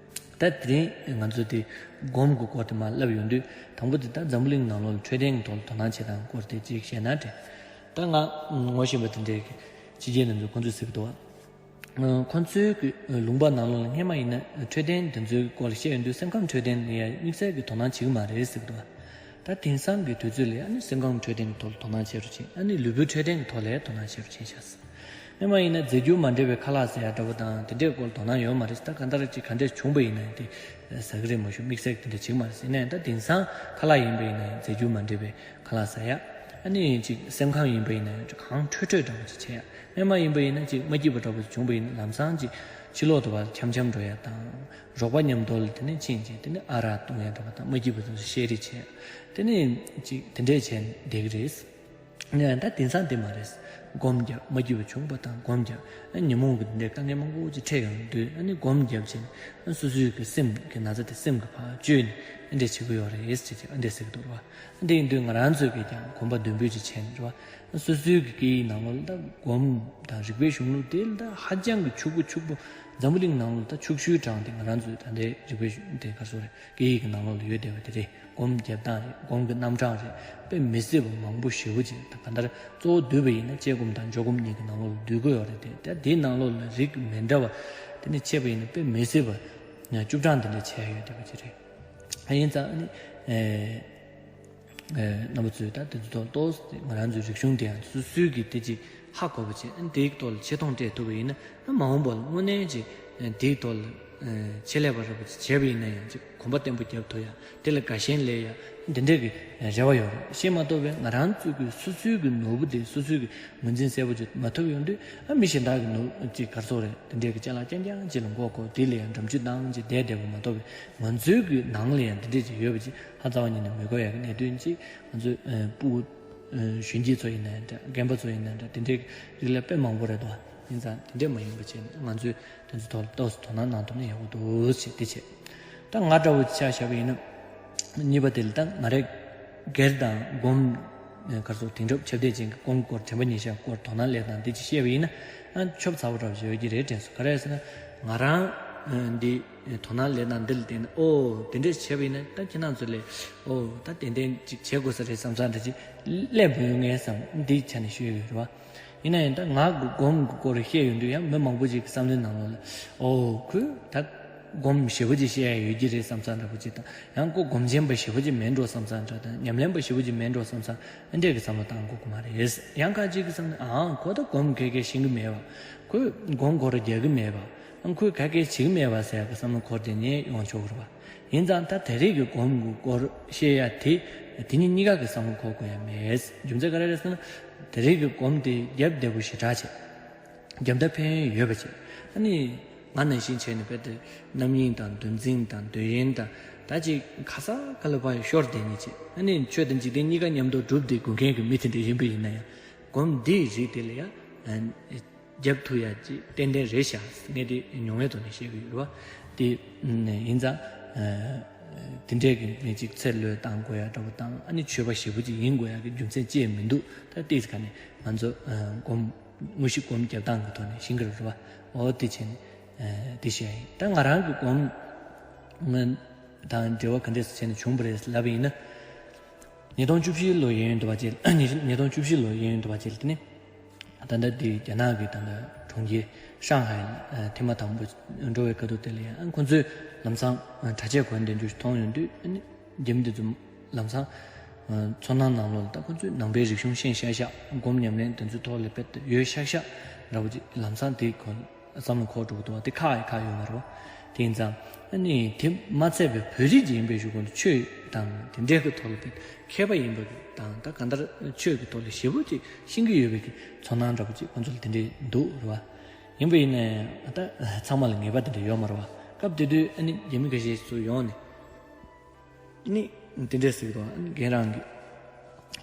ད་དེ་རིང་ང་ཚོ་དེ་སྒོམ་གྱི་སྐོར་དེ་མར་ལབ་ཡོང་དུས་དང་པོ་དེ་ད་འཛམ་བུ་གླིང་ནང་ལོགས་ལ་འཕྲོད་བསྟེན་གྱི་ཐོག་ལ་དོ་སྣང་བྱེད་སྟངས་སྐོར་དེ་ཅིག་བཤད་ན་དྲན། ད་ང་ངོ་ཤེས་པ་དེ་འདྲས་ཀྱི་ཕྱི་རྒྱལ་ནང་ཚོ་ཁོང་ཚོས་ཟེར་གྱི་འདུག་བ། ཁོ་ཚོའི་གི་ལུང་པ་ནང་ལོགས་ལ་སྔས་མ་ཡིན་ན་འཕྲོད་བསྟེན་དེ་ཚོའི་སྐོར་ལ་བཤད་ཡོང་དུས་སེམས་ཁམས་འཕྲོད་བསྟེན་ལ་ཡང་དམིགས་བསལ་གྱི་དོ་སྣང་བྱེད་ཀྱི་མ་རེད་ཟེར་གྱི་འདུག་ད་དེང་སང་གི་དུས་ཚོད་ལ་ཨ་ནི་སེམས་ཁམས་འཕྲོད་བསྟེན་གྱི་ཐོག་ལ་དོ་སྣང་བྱེད་རོགས་བྱེད། ཨ་ནི་ལུས་པོའི་འཕྲོད་བསྟེན་གྱི་ཐོག་ལ་དོ་སྣང་བྱེད་རོགས་བྱེད་ཤག་སྔས་མ་ཡིན་ན་རྫས་འགྱུར་མ་འདྲེས་པའི་ཁ་ལག་ཟ་ཡ་འདྲ་པོ་དང་དེ་འདྲའི་སྐོར་ལ་དོ་སྣང་ཡོད་མ་རེད། ད་ག་འདྲ་ཅིག་ག་འདྲས་བྱུང་པ་ཡིན་ན་དེ་ཟ་གི་རེད་མ་གཞི་དམིགས་བསལ་དེ་འདྲ་བྱེད་ཀྱི་མ་རེད། ཡིན་ནའི་ད་དེང་སང་ཁ་ལག་ཡིན་པ་ཡིན་ན་རྫས་འགྱུར་མ་འདྲེས་པའི་ཁ་ལག་ཟ་ཡ། ཨ་ནི་ཅིག་སེམས་ཁམས་ཡིན་པ་ཡིན་ན་གང་འཕྲོད་འཕྲོད་འདྲ་པོ་ཅིག་བྱེད་ཡ། སྔས་མ་ཡིན་པ་ཡིན་ན་ཅིག་མ་སྐྱིད་པ་འདྲ་པོ་ཅིག་བྱུང་པ་ཡིན་ན་ལམ་སང་ཅིག་ཕྱི་ལོགས་དུ་བར་འཁྱམ་འཁྱམ་འགྲོ་ཡ་དང་། རོགས་པ་མཉམ་དུ་ལ་དེ་ནས་ཕྱིན་ཅིག་དེ་ནས་ཨ་རག་བཏུང་ཡ་འདྲ་པོ་དང་མ་སྐྱིད་པ་དེ་ཚོ་བཤད་རེས་བྱེད་ཡ། དེ་ནས་ཅིག་དེ་འདྲས་བྱས་བསྡད་ཀྱི་རེད། ཡང་ད་དེང་སང་དེ་མ་རེད། སྒོམ་རྒྱབ། མ་སྐྱིད་པ་བྱུང་པ་དང་སྒོམ་རྒྱབ། ཉོན་མོངས་ཀྱི་འདི་འདྲའི་དཀའ་ངལ་མང་པོ་ཅིག་འཕྲད་ཡོང་དུས་ཨ་ནི་སྒོམ་རྒྱབ་བྱས་ནས་སོ་སོའི་གི་སེམས་ཀྱི་ན་ཚ་དེ་སེམས་ཀྱི་ཕར་བཅོས་ནས་ཨ་འདྲས་བྱེད་ཀྱི་ཡོད་རེད་ཟེར་ཅིག་ཨ་འདྲས་ཟེར་གི་འདུག་རེད་བ། ཨ་འདྲས་ཡིན་དུས་ང་རང་ཚོས་ཀྱིས་ཀྱང་གོམ་པ་མདུན་སྤོས་ཅིག་བྱས་ནས་རེད་བ། སོ་སོའི་གི་སྐད་ཡིག་ནང་ལོགས་ལ་ད་སྒོམ་དང་རིག་པའི་གཞུང་ལུགས་དེ་ལ་ད་ཧ་ཅང་གི་ཕྱུག་པོ་ཕྱུག་པོ། འཛམ་བུ་གླིང་ནང་ལོགས་ལ་ད་ཕྱུག་ཤོས་གྲས་དེ་ང་རང་ཚོའི་ད་ལྟའི་རིག་པའི་གཞུང་དེ་ག་རེ་ཟེར་དགོས་རེད། སྐད་ཡིག་གི་ནང་ལོགས་ལ་ཡོད་བསྡད་པ་དེ་རེད། སྒོམ་རྒྱབ་སྟངས་རེད། སྒོམ་གྱི་རྣམ་གྲངས་རེད། དཔེ་མི་སྲིད་པ་མང་པོ་ཞེ་པོ་ཅིག་ད་ག་འདྲ་གཙོ་བོ་འདུས་པ་ཡིན་ན་དཔྱད་སྒོམ་དང་འཇོག་སྒོམ་གཉིས་ཀྱི་ནང་ལོགས་ལ་འདུས་ཀྱི་ཡོད་རེད་དེ། ད་དེའི་ནང་ལོགས་ལ་རིགས་མི་འདྲ་བ་དེ་ནི་ཕྱེ་བ་ཡིན་ན་དཔེ་མི་སྲིད་པ་བཅུ་གྲངས་དེ་འདྲ་ཕྱེ་ཡ་ཡོད་བསྡད་པ་ཅིག་རེད། ཨ་ཡིན་ཙང་ཨ་ནི་ཨེ་ རྣམ་པ་ཚོས་ད་དེ་ཚོ་ཐོག་ཏོག་ཙམ་ང་རང་ཚོའི་རིག་གཞུང་དེ་ཡང་སོ་སོའི་གི་དེ་ཅིག་ཧ་གོ་བ་བྱས། ཨ་ནི་དེའི་ཐོག་ལ་ཆེ་མཐོང་སྤྲད་ཐུབ་པ་ཡིན་ན། ཨ་མ་འོངས་པ་ལ་དངོས་གནས་ཅིག་དེའི་ཐོག་ལ་ཆེད་ལས་པ་རེད་པ་ཅིག་བྱས་པ་ཡིན་ན་ཡང་ཅིག་གོམ་པ་བརྟན་པོ་རྒྱབ་ཐུབ་ཡ། དེ་ལ་དགའ་ཞེན་སླེབས་ཡ། འདི་འདྲས་ཀྱི་རེ་བ་ཡོད་རེད། ཤེས་མ་གཏོགས་པའི་ང་རང་ཚོའི་གི་སོ་སོའི་གི་ནོར་བུ་དེ་སོ་སོའི་གི་ངོས་འཛིན་གསལ་པོ་ཅིག་མ་ཐུབ་ཡོང་དུས། ཨ་མི་གཞན་དག་གི་ནོར་ཅིག་ག་རེ་ཟེར་དགོས་རེད། དེ་འདྲས་ཀྱི་ཅ་ལག་རྐྱང་རྐྱང་ཅིག་ལ་མགོ་འཁོར། དེ་ལ་ཡང་འགྲམ་ཆུ་བཏང་ཅིག་བསྡད་བསྡད་པ་མ་གཏོགས་པའི་ང་ཚོའི་གི་ནང་ལ་ཡང་དེ་འདྲས་ཅིག་ཡོད་པ་ཅིག་ཧ་རྩ་བ་ཉིད་ནས་མི་གོ་ཡ་གི་གནད་དོན་ཅིག་ང་ཚོའི་ཨ་སྤུ་གུ་ཨ་གཞོན་སྐྱེས་ཚོ་ཡིན་ན་འདྲ། རྒན་པ་ཚོ་ཡིན་ན་འདྲ། དེ་འདྲའི་རིགས་ལ་དཔེ་མང་པོ་རེད་འདུག་ཡིན་ཙང་དེ་འདྲས་མ་ཡིན་པ་བྱས་ནས་ང་ཚོས་དེ་ཚོ་ཐོག་ལ་ཏོག་ཙམ་དོ་སྣང་གནང་ཐུབ་ན་ཡག་པོ་འདུག་ཅེས་དེ་བྱས། ད་ང་འདྲ་བོ་ཆ་བཞག་པ་ཡིན་ན། གཉིས་པ་དེ་ལ་ད་ང་རས་སྒེར་དང་སྒོམ། ཨ་ག་རེ་ཟེར། དེང་རབས་ཁྱབ་གདལ་ཅན་གྱི་སྒོམ་སྐོར། དྲན་པ་ཉེར་བཞག་སྐོར་དོ་སྣང་སླེབས་སྟངས་དེ་ཅིག་བཤད་པ་ཡིན་ན། ཨ་ཆོབ་ཚ་བོ་འདྲ་བོ་ཞིག་ཡོད་ཀྱི་རེད་དྲན་སོང་། ག་རེ་ཟེར་ན། ང་རང་ཨ་འདི་དོ་སྣང་སླེབས་སྟངས་འདི་ལ་བརྟེན་ནས། ཨོ་དེ་འདྲས་བྱས་པ་ཡིན་ན་ད་ཁྱེད་རང་ཚོ་ལས། ཨོ་ད་ཏན་ཏན་ཅིག་བྱེད་དགོས་ས་རེད་བསམ་ས་འདྲ་ཅིག་སླེབས་མི་ཡོང་ངས་བསམ། འདི་ཆ་ནས་ཞུ་ཡི་ཡོད་རེད་བ། ཡིན་ན་ཡང་ད་ང་གི་སྒོམ་གྱི་སྐོར་བཤད་ཡོང་དུས་ཡང་མི་མང་པོ་ཅིག་གི་བསམ་བློའི་ནང་ལོགས་ལ། ཨོ་ཁོས་ད་སྒོམ་ཞེ་པོ་ཅིག་བཤད་ཡ་ཡོད་ཀྱི་རེད་བསམ་ས་འདྲ་པོ་ཅིག་དང་། ཡང་ཁོ་སྒོམ་ཆེན་པ་ཞེ་པོ་ཅིག་མིན་འགྲོ་བསམ་ས་འདྲ་དང་། ཉམས་ལེན་པ་ཞེ་པོ་ཅིག་མིན་འགྲོ་བསམ་ས་འདྲས་ཀྱི་བསམ་བློ་བཏང་དགོས་ཀྱི་མ་རེད། ཡང་ཁ་ཅིག་གིས་བསམ་ན། ཨང་ཁོ་ད་སྒོམ་ག་གེ་ཤེས་ཀྱི་མེད་པ། ཁོས་སྒོམ་སྐོར་རྒྱག་གི་མེད་པ། ཨང་ཁོས་ག་གེ་བྱེད་ཀྱི་མེད་པ་ཟེར་ཡ་གི་བསམ་བློ་འཁོར་དེ་ནས་ཡོང་ཆོག་གི་རེད་པ། ཡིན་ཙང་ད་དེ་རིང་གི་སྒོམ་གྱི་སྐོར་བཤད་ཡ་དེ། དེ་གཉིས་གཉིས་ཀ་གི་བསམ་བློ་འཁོར་དགོས་ཡ་མེད། རྒྱུ་མཚན་ག་རེ་རེད་ཟེར་ན། དེ་རིང་གི་སྒོམ་དེ་རྒྱབ་བདེ་པོ་ཞེ་དྲག་བྱས། རྒྱབ་ད་ཕན་ཡོན་ཡོད་པ་བྱས། ཨ་ནི་ང་ནང་བཞིན་བྱས་ནས་རྦད་དེ་རྣམ་གཡེང་དང་འདུ་འཛི་དང་འདོད་ཡོན་དང་། ད་ཅིག་ག་ས་ག་ལ་ཕར་ཤོར་བསྡད་ནས་བྱས། ཨ་ནི་ཆོས་དང་འཇིག་རྟེན་གཉིས་ཀ་མཉམ་དུ་སྒྲུབ་སྟེ་སྒུག་མཁན་གྱི་མི་དེ་འདྲ་ཡིན་པ་ཡིན་ན་ཡང་། སྒོམ་འདིའི་རིགས་དེ་ལ་ཡང་རྒྱབ་ཐུབ་ཡ་ཅིག་ཏན་ཏན་རེད་ཤག་ངས་དེ་མྱོང་བའི་ཐོག་ནས་བཤད་ཀྱི་ཡོད་རེད་བ། དེ་ཡིན་ཙང་། དེ་འདྲས་ཀྱི་ངས་ཅིག་ཚེ་བློས་བཏང་དགོས་ཡ་འདྲ་པོ་དང་། ཨ་ནི་ཆོས་པ་ཞེ་པོ་ཅིག་ཡིན་དགོས་ཡ་གི་རྒྱུ་མཚན་ཅི་ཡང་མི་འདུག་ད་ལྟའི་ཁ་ནས་ང་ཚོ་སྒོམ། དངོས་གཞི་སྒོམ་རྒྱབ་སྟངས་ཀྱི་ཐོག་ནས་ཤེས་ཀྱི་རེད་བ། འོ་དེ་བྱས་ནས་དེ་བཤད་ཡ་ཡིན། ད་ང་རང་གི་སྒོམ་དང་འབྲེལ་བ་ག་འདྲས་སེ་བྱས་ནས་བྱུང་བ་རེད་ལབ་པ་ཡིན་ན། ཉིས་སྟོང་བཅུ་བཞི་ལོ་གཡས་གཡོན་དུ་བ་ཅིག་ཉིས་སྟོང་བཅུ་བཞི་ལོ་གཡས་གཡོན་དུ་བ་ཅིག་དེ་ནི། ད་ལྟ་འདི་རྒྱ་ནག་གི་ད་ལྟ་གྲོང་ཁྱེར་ཧྲང་ཧའེ་ཐེངས་མ་དང་པོ་འགྲོ་བའི་སྐབས་དུས་དེ་ལ་ཡང་ཁོང་ཚོས་ལམ་སང་གྲྭ་ཆས་གོན་བསྡད་རྒྱུ་ཞིག་མཐོང་ཡོང་དུས། ཨ་ནི་རྒྱ་མི་དེ་ཚོ་ལམ་སང་ཚོར་སྣང་ནང་ལོགས་ལ། ད་ཁོང་ཚོས་ནང་པའི་རིག་གཞུང་ཤེས་ཤག་ཤག་སྒོམ་ཉམས་ལེན་དེ་ཚོའི་ཐོག་ལ་དཔེ་ཡོད་ཤག་ཤག་འདྲ་པོ་ཅིག་ལམ་སང་དེ་གོ་བསམ་བློ་འཁོར་འགྲོ་གི་འདུག་བ། དེ་ཁག་ཡ་ཁག་ཡོད་མ་རེད་བ། དེ་ཡིན་ཙང་ཨ་ནི་དེ་མ་ཚད་པའི་བོད་རིགས་ཅིག་ཡིན་པའི་གཞུག་གུ་ཆོས་དང་དེ་འདྲའི་གི་ཐོག་ལ་དཔེ་མཁས་པ་ཡིན་པ་གི་དང་། ད་གང་ལྟར་ཆོས་ཀྱི་ཐོག་ལ་ཞེ་པོ་ཅིག་ཤེས་ཀྱི་ཡོད་པའི་གི་ཚོར་སྣང་འདྲ་པོ་ཅིག་ཁོང་ཚོ་ལ་དེ་འདྲའི་འདུག་རེད་བ། ཡིན་པ་ཡིན་ནའི་ད་ཚང་མ་ལ་ངེས་པ་དེ་འདྲ་ཡོད་མ་རེད་བ། སྐབས་དེ་དུས་ཨ་ནི་རྒྱ་མི་འགའ་ཤས་ཚུར་ཡོང་ནས། ནི་དེ་འདྲས་ཟེར་གི་འདུག་རྒན་རང་གིས་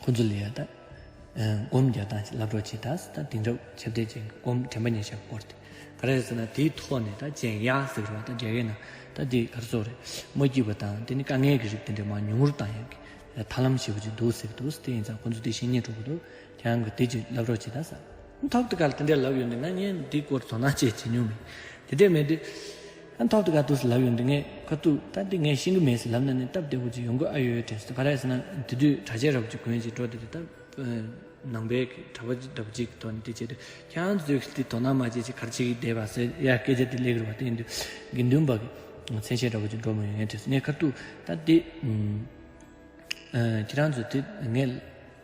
ཁོ་ཚོ་ལ་ཡ་ད་སྒོམ་རྒྱག་སྟངས་ཅིག་ལབ་རོགས་བྱེད་ད་ཟེར། ད་དེང་རབས་ཁྱབ་གདལ་ཅན་གྱི་སྒོམ་དྲན་པ་ཉེར་བཞག་སྐོར་དེ་ག་རེ་རེད་ཟེར་ན། དེའི་ཐོག་ནས་ད་ཅན་ཡ་ཟེར་གི་རེད་བ། ད་རྒྱ་སྐད་ནང་ད་དེ་ག་རེ་ཟེར་རེད། མ་སྐྱིད་པ་དང་དེ་ནི་དཀའ་ངལ་གྱི་རིགས་དེ་འདྲས་མར་ཉུང་རུ་བཏང་ཡག་གི་ཐབས་ལམ་ཞེ་པོ་ཅིག་འདུག་ཟེར་གི་འདུག་དེ་ཡིན་ཙང་ཁོ་ཚོ་དེ་ཤེས་ཉེན་འགྲོ་གི་འདུག་ཁྱེད་རང་གིས་དེ་ཅིག་ལབ་རོགས་བྱེད་ད་ཟེར། ཐོབ་དེ་ག་ལ་དེ་འདྲས་ལབ་ཡོང་དུས་ང་ངས་འདི་སྐོར་དོ་སྣང་བྱས་བྱེད་མྱོང་མེད། དེ་འདྲས་མེད་དུས། ཨ་ཐོབ་དེ་ག་འདུག་ཟེར་ལབ་ཡོང་དུས་ངས་ཁ་ཐུག་ད་འདི་ངས་ཤེས་ཀྱི་མེད་ཟེར་ལབ་ན་ནི་སྟབས་བདེ་པོ་ཅིག་ཡོང་གི་ཨ་ཡོད་དྲན་སོང་། ག་རེ་ཟེར་ན་དེ་དུས་གྲྭ་ཆས་འདྲ་པོ་ཅིག་གོན་བྱས་འགྲོ་དེ་དུས། ད་ནང་པའི་གྲྭ་པ་འདྲ་པོ་ཅིག་གི་ཐོག་ནས་དེ་བྱས་དུས། ཁྱེད་རང་ཚོས་འདི་དོ་སྣང་མ་བྱེད་ཅིག་ག་རེ་བྱེད་ཀྱི་བསྡད་པ་ཟེར་ཡ་སྐད་ཆ་དེ་སླེབས་ཀྱི་རེད་བ། དེ་ཡིན་དུས་དགེ་འདུན་པ་གི་མཚན་ཤས་འདྲ་པོ་ཅིག་འགྲོ་མི་ཡོང་ངས་དྲན་སོང་། ངས་ཁ་ཐུག་ད་འདི། ཨ་ཁྱེད་རང་ཚོ་དེ་ངས་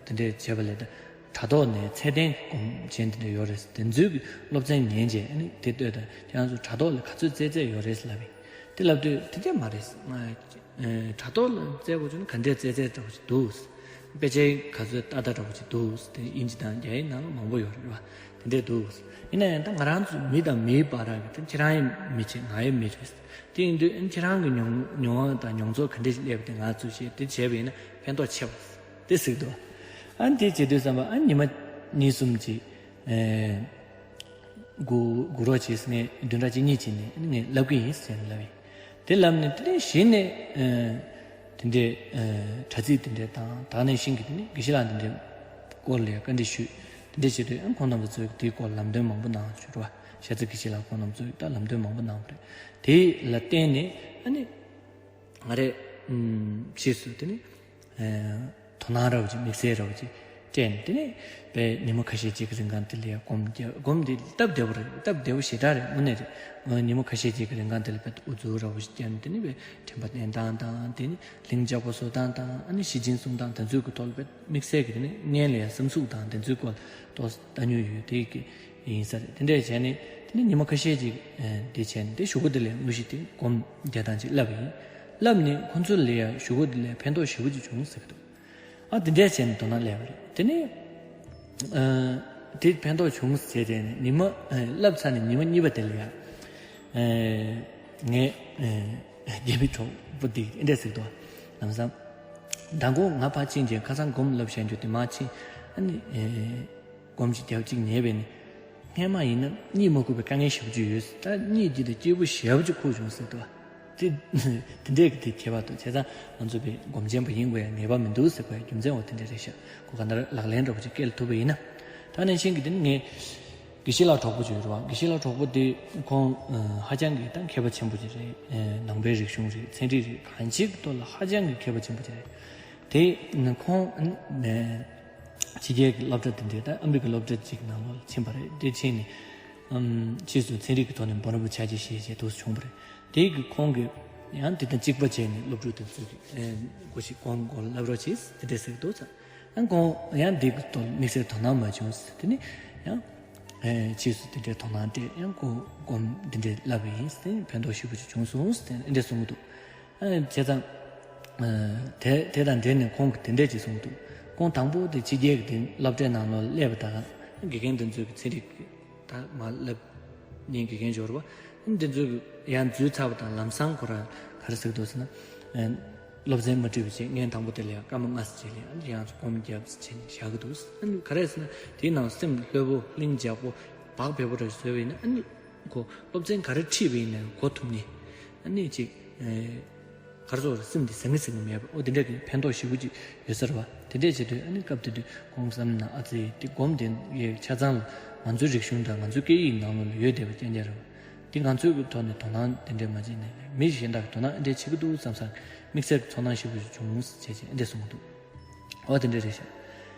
དེ་འདྲས་བྱས་པ་ལས་ད་དྲ་ཐོག་ནས་ཚད་ལྡན་གྱི་སྒོམ་ཆེན་དེ་འདྲས་ཡོད་རེད་ཟེར། དེ་ཚོའི་གི་སློབ་ཚན་ཉན་བྱས། ཨ་ནི་དེ་ལྟོས་དང་ཁྱེད་རང་ཚོ་དྲ་ཐོག་ལ་ག་ཚོད་རྩེད་རྩེད་ཡོད་རེད་ཟེར་ལབ་ཡིན། དེ་ལབ་དུས་དེ་འདྲས་མ་རེད། ཨ་དྲ་ཐོག་ལ་རྩེད་དགོས་བྱུང་ན་ག་འདྲས་རྩེད་རྩེད་འདྲ་པོ་ཅིག་འདུག་དཔེ་ཆའི་ག་ཚོད་ལྟ་ལྟ་འདྲ་པོ་ཅིག་འདུག་དེ་དབྱིན་ཇི་དང་རྒྱ་ཡིག་ནང་ལ་མང་པོ་ཡོད་རེད་བ། དེ་འདྲས་འདུག་ཡིན་ན་ཡང་ད་ང་རང་ཚོ་མི་དང་མིའི་བར་གི་ད་ཁྱེད་རང་ཡང་མི་བྱེད་ང་ཡང་མི་རེད། དེ་ཡིན་དུས་ཨ་ནི་ཁྱེད་རང་གི་མྱོང་མྱོང་བ་དང་མྱོང་ཚོར་ག་འདྲས་ཤིག་སླེབས་ཏེ་ང་ཚོས་བཤད་དེ་བྱས་པ་ཡིན་ན་ཕན་ཐོགས་ཆེ་བ་དེ་ཟེར་གི་འདུག་ཨ་ནི་དེ་བྱེད་དུས་ཙམ་པ་ཨ་ནི་ཉི་མ་གཉིས་གསུམ་ཅིག་ཨེ་སྒུག་སྒུག་རོགས་བྱེད་ཟེར། ངས་བདུན་ཕྲག་གཅིག་གཉིས་ཅིག་ནས་ཨ་ནི་ངས་ལབ་གི་ཡིན་ཟེར་ནས་ལབ་ཡིན། དེ་ལབ་ནས་དེ་ནས་གཞི་ནས་ཨེ་དེ་འདྲས་ཨེ་དྲ་ཚིགས་དེ་འདྲས་དང་ད་ག་ནང་བཞིན་གྱི་དེ་ནས་དགེ་བཤེས་ལགས་དེ་འདྲས་སྐོར་ལ་ཡང་བཀའ་འདྲི་ཞུས། དེ་འདྲས་བྱེད་དུས་ཨ་ཁོང་རྣམ་པ་ཚོས་དེའི་སྐོར་ལམ་སྟོན་མང་པོ་གནང་བྱུང་ར། ཤ་ཚ་དགེ་བཤེས་ལགས་ཁོང་རྣམ་ཚོས་ད་ལམ་སྟོན་མང་པོ་གནང་བ་རེད། དེ་ལ་བརྟེན་ནས་ཨ་ནི་ང་རས་ཨམ་ཕྱིས་སུ་དེ་ནི་ཨ་དོ་སྣང་འདྲ་བོ་ཅིག་དམིགས་བསལ་འདྲ་བོ་ཅིག་ བྱས་ནས་དེ་ནས་བས་ཉི་མ་ཁ་ཤས་ཅིག་གི་རིང་གང་དེ་ལ་ཡ་སྒོམ་རྒྱབ། སྒོམ་དེ་སྟབས་བདེ་བོ་རེད། སྟབས་བདེ་བོ་ཞེ་དྲག་རེད། དངོས་གནས་རེད། ཉི་མ་ཁ་ཤས་ཅིག་གི་རིང་གང་དེ་ལ་བས་ཨུ་ཚུགས་ར་བོ་ཞིག་བརྒྱབ་ནས་དེ་ནས་བས་དྲན་པ་བརྟན་སྟངས་དང་དེ་ནས་ལྷིང་འཇགས་པོ་བཟོ་སྟངས་དང་ཨ་ནི་ཞི་ཞིང་གསུང་སྟངས་དེ་ཚོའི་གི་ཐོག་ལ་བས་དམིགས་བསལ་གྱི་དེ་ནས་སྔོན་ལ་ཡ་སེམས་གཟུགས་དང་དེ་ཚོའི་སྐོར་ཏོག་ཙམ་ལྟ་མྱོང་ཡོད་དེ་གི་ཡིན་ས་རེད། དེ་འདྲས་བྱས་ནས་དེ་ནས་ཉི་མ་ཁ་ཤས་ཅིག་དེ་བྱས་ནས་དེ་གཞུག་གུ་དེ་ལ་དངོས་གཞི་དེ་སྒོམ་རྒྱག་སྟངས་ཅིག་བསླབས་པ་ཡིན། བསླབས་ནས་ཁོ་ཚོ་ལ་ཡ་གཞུག་གུ་དེ་ལ་ཕན་ཐོགས་ཞེ་པོ་ཅིག་བྱུང་ཟེར་གི་འདུག་ཨ་དེ་འདྲས་བྱས་ནས་དོ་སྣང་སླེབས་པ་རེད། དེ་ནས་ཨ་དེ་ཕན་ཐོགས་བྱུང་ཟེར་བྱས་ནས་ཉི་མ་ཨ་བསླབས་ཚར་ནས་ཉི་མ་གཉིས་པ་དེ་ལ་ཡ་ཨ་ངས་ཨ་རྒན་པའི་གྲོགས་པོ་དེ་འདྲས་ཟེར་གི་འདུག་ལམ་སང་མདང་དགོང་ང་ཕར་ཕྱིན་རྗེས་ཁ་སང་སྒོམ་བསླབ་བྱས་རྒྱུ་དེ་མར་ཕྱིན། ཨ་ནི་ཨ་སྒོམ་ཅིག་རྒྱབ་ཅིག་ཉལ་བས་ནི། སྔན་མ་ཡིན་ན་གཉིད་མ་ཁུག་པའི་དཀའ་ངལ་ཞེ་པོ་ཅིག་ཡོད། ད་གཉིད་ཀྱི་དེ་སྐྱིད་པོ་ཞེ་པོ་ཅིག་ཁུག་བྱུང་ཟེར་འདུག་དེ་དེ་འདྲས་ཀྱི་དེ་ཁྱད་པར་འདུག་བྱས་ཙང་ང་ཚོ་བས་སྒོམ་ཆེན་པོ་ཡིན་དགོས་ཡ་ངེས་པ་མི་འདུག་ཟེར་དགོས་ཡ་རྒྱུ་མཚན་འོ་དེ་འདྲས་རེད་ཤག་ཁོ་ག་འདྲ་ལག་ལེན་འདྲ་པོ་ཅིག་སྐྱེལ་ཐུབ་པ་ཡིན་ན། ད་ནང་བཞིན་གྱི་དེ་ནི་ངས་དགེ་བཤེས་ལགས་གྲོགས་པོ་ཅིག་ཡོད་རེད་བ། དགེ་བཤེས་ལགས་གྲོགས་པོ་དེ་ཁོང་ཧ་ཅང་གི་ད་མཁས་པ་ཆེན་པོ་ཅིག་རེད། ནང་པའི་རིག་གཞུང་རེད། ཚན་རིག་རེད། གང་ཅིའི་ཐོག་ལ་ཧ་ཅང་གི་མཁས་པ་ཆེན་པོ་ཅིག་རེད། དེ་ཁོང་ཕྱི་རྒྱལ་གྱི་སློབ་གྲྭ་དེ་འདྲའི་ད་ཨ་མི་རི་ཀའི་སློབ་གྲྭ་ཅིག་ནང་ལོགས་ལ་ཕྱིན་པ་རེད། དེ་ཕྱིན་ནས་ཨམ་ཕྱིས་སུ་ཚན་རིག་གི་ཐོག་ནས་འབུམ་རམས་པ་ཆགས་རྒྱུ་ཞེས་བྱས་འདུག་སེ་བྱུང་བ་རེད། དེ་གི་ཁོང་གིས་ཡང་དེ་དང་གཅིག་པ་བྱས་ནས་སློབ་ཕྲུག་དེ་ཚོ་གི་ཨེ་མགོ་ཞིག་གོང་མགོ་ལ་བསླབ་རོགས་བྱས་དེ་འདྲས་ཟེར་གི་འདུག་ཙང་། ཡང་ཁོང་ཡང་འདི་གི་ཐོག་དམིགས་བསལ་དོ་སྣང་མ་བྱུང་ཟེར། དེ་ནས་ཡང་ཨེ་ཕྱིས་སུ་དེ་འདྲའི་དོ་སྣང་སྤྲད། ཡང་ཁོ་སྒོམ་འདི་འདྲས་བསླབ་པ་ཡིན་ཟེར། ཕན་ཐོགས་ཞེ་པོ་ཅིག་བྱུང་སོང་ཟེར་འདྲས་གསུང་གི་འདུག་ཨ་བྱས་ཙང་། ཨ་དེ་དེ་དང་འབྲེལ་ནས་ཁོང་གིས་དེ་འདྲས་ཅིག་གསུངས་འདུག་ཁོང་དང་པོ་དེ་ཕྱི་རྒྱལ་གྱི་དེ་སློབ་གྲྭའི་ནང་ལོགས་སླེབས་པ་དང་དགེ་རྒན་དེ་ཚོས་ཀྱི་ཚན་རིག་གི་ད་མར་བསླབ་མཁན་དགེ་རྒན་འབྱོར་བ་དེ་ཚོས་ཀྱི་ཡང་འཛུལ་ཚར་བ་དང་ལམ་སང་ཁོ་རང་ག་རེ་ཟེར་གྱི་འདུག་ཟེར་ན། ཨ་སློབ་ཚན་མ་ཁྲིད་པ་བྱས་ངས་དང་པོ་དེ་ལ་ཡང་སྐར་མ་ལྔ་ཙམ་ཅིག་ལ་ཡང་ཡང་སྒོམ་རྒྱབ་བྱས་ནས་བཞག་གི་འདུག་ཨ་ནི་ག་རེ་ཟེར་ན་དེའི་ནང་སེམས་ལྷོད་པོ་ལྷིང་འཇགས་པོ་བག་ཕེབས་པོ་རེ་བཟོས་པ་ཡིན་ན་ཨ་ནི། ཁོ་སློབ་ཚན་ག་རེ་ཁྲིད་པ་ཡིན་ནའི་གོ་ཐུབ་ནི། ཨ་ནི་ཅིག་ཨེ་ག་རེ་ཟེར་དགོས་རེད། སེམས་འདི་ཟང་ངེ་ཟིང་ངེ་མེད་པ། འོ་དེ་འདྲ་གི་ཕན་ཐོགས་ཞེ་པོ་ཅིག་ཡོད་ས་རེད་བ། དེ་འདྲས་བྱེད་དུས་ཨ་ནི་སྐབས་དེ་དུས་ཁོང་བསམ་ན་ཨ་ཙི་དེ་སྒོམ་དེ་ཡའི་ཆ་ཚང་ལ་ང་ཚོའི་རིག་གཞུང་དང་ང་ཚོའི་སྐད་ཡིག་ནང་ལོགས་ལ་ཡོད་བསྡད་པ་རྐྱང་རྐྱང་རེད་བ། འདི་ང་ཚོའི་གི་ཐོག་ནས་དོ་སྣང་དེ་འདྲས་མ་བྱས་ནས་མི་གཞན་དག་གི་དོ་སྣང་ཨ་འདྲས་བྱེད་ཀྱི་འདུག་བསམ་སར་དམིགས་བསལ་གྱི་ཚོར་སྣང་ཞེ་པོ་ཅིག་བྱུང་ཟེར་བྱས་བྱས་ཨ་འདྲས་གསུང་གི་འདུག་འོ་དེ་འདྲ་རེད་ཤག་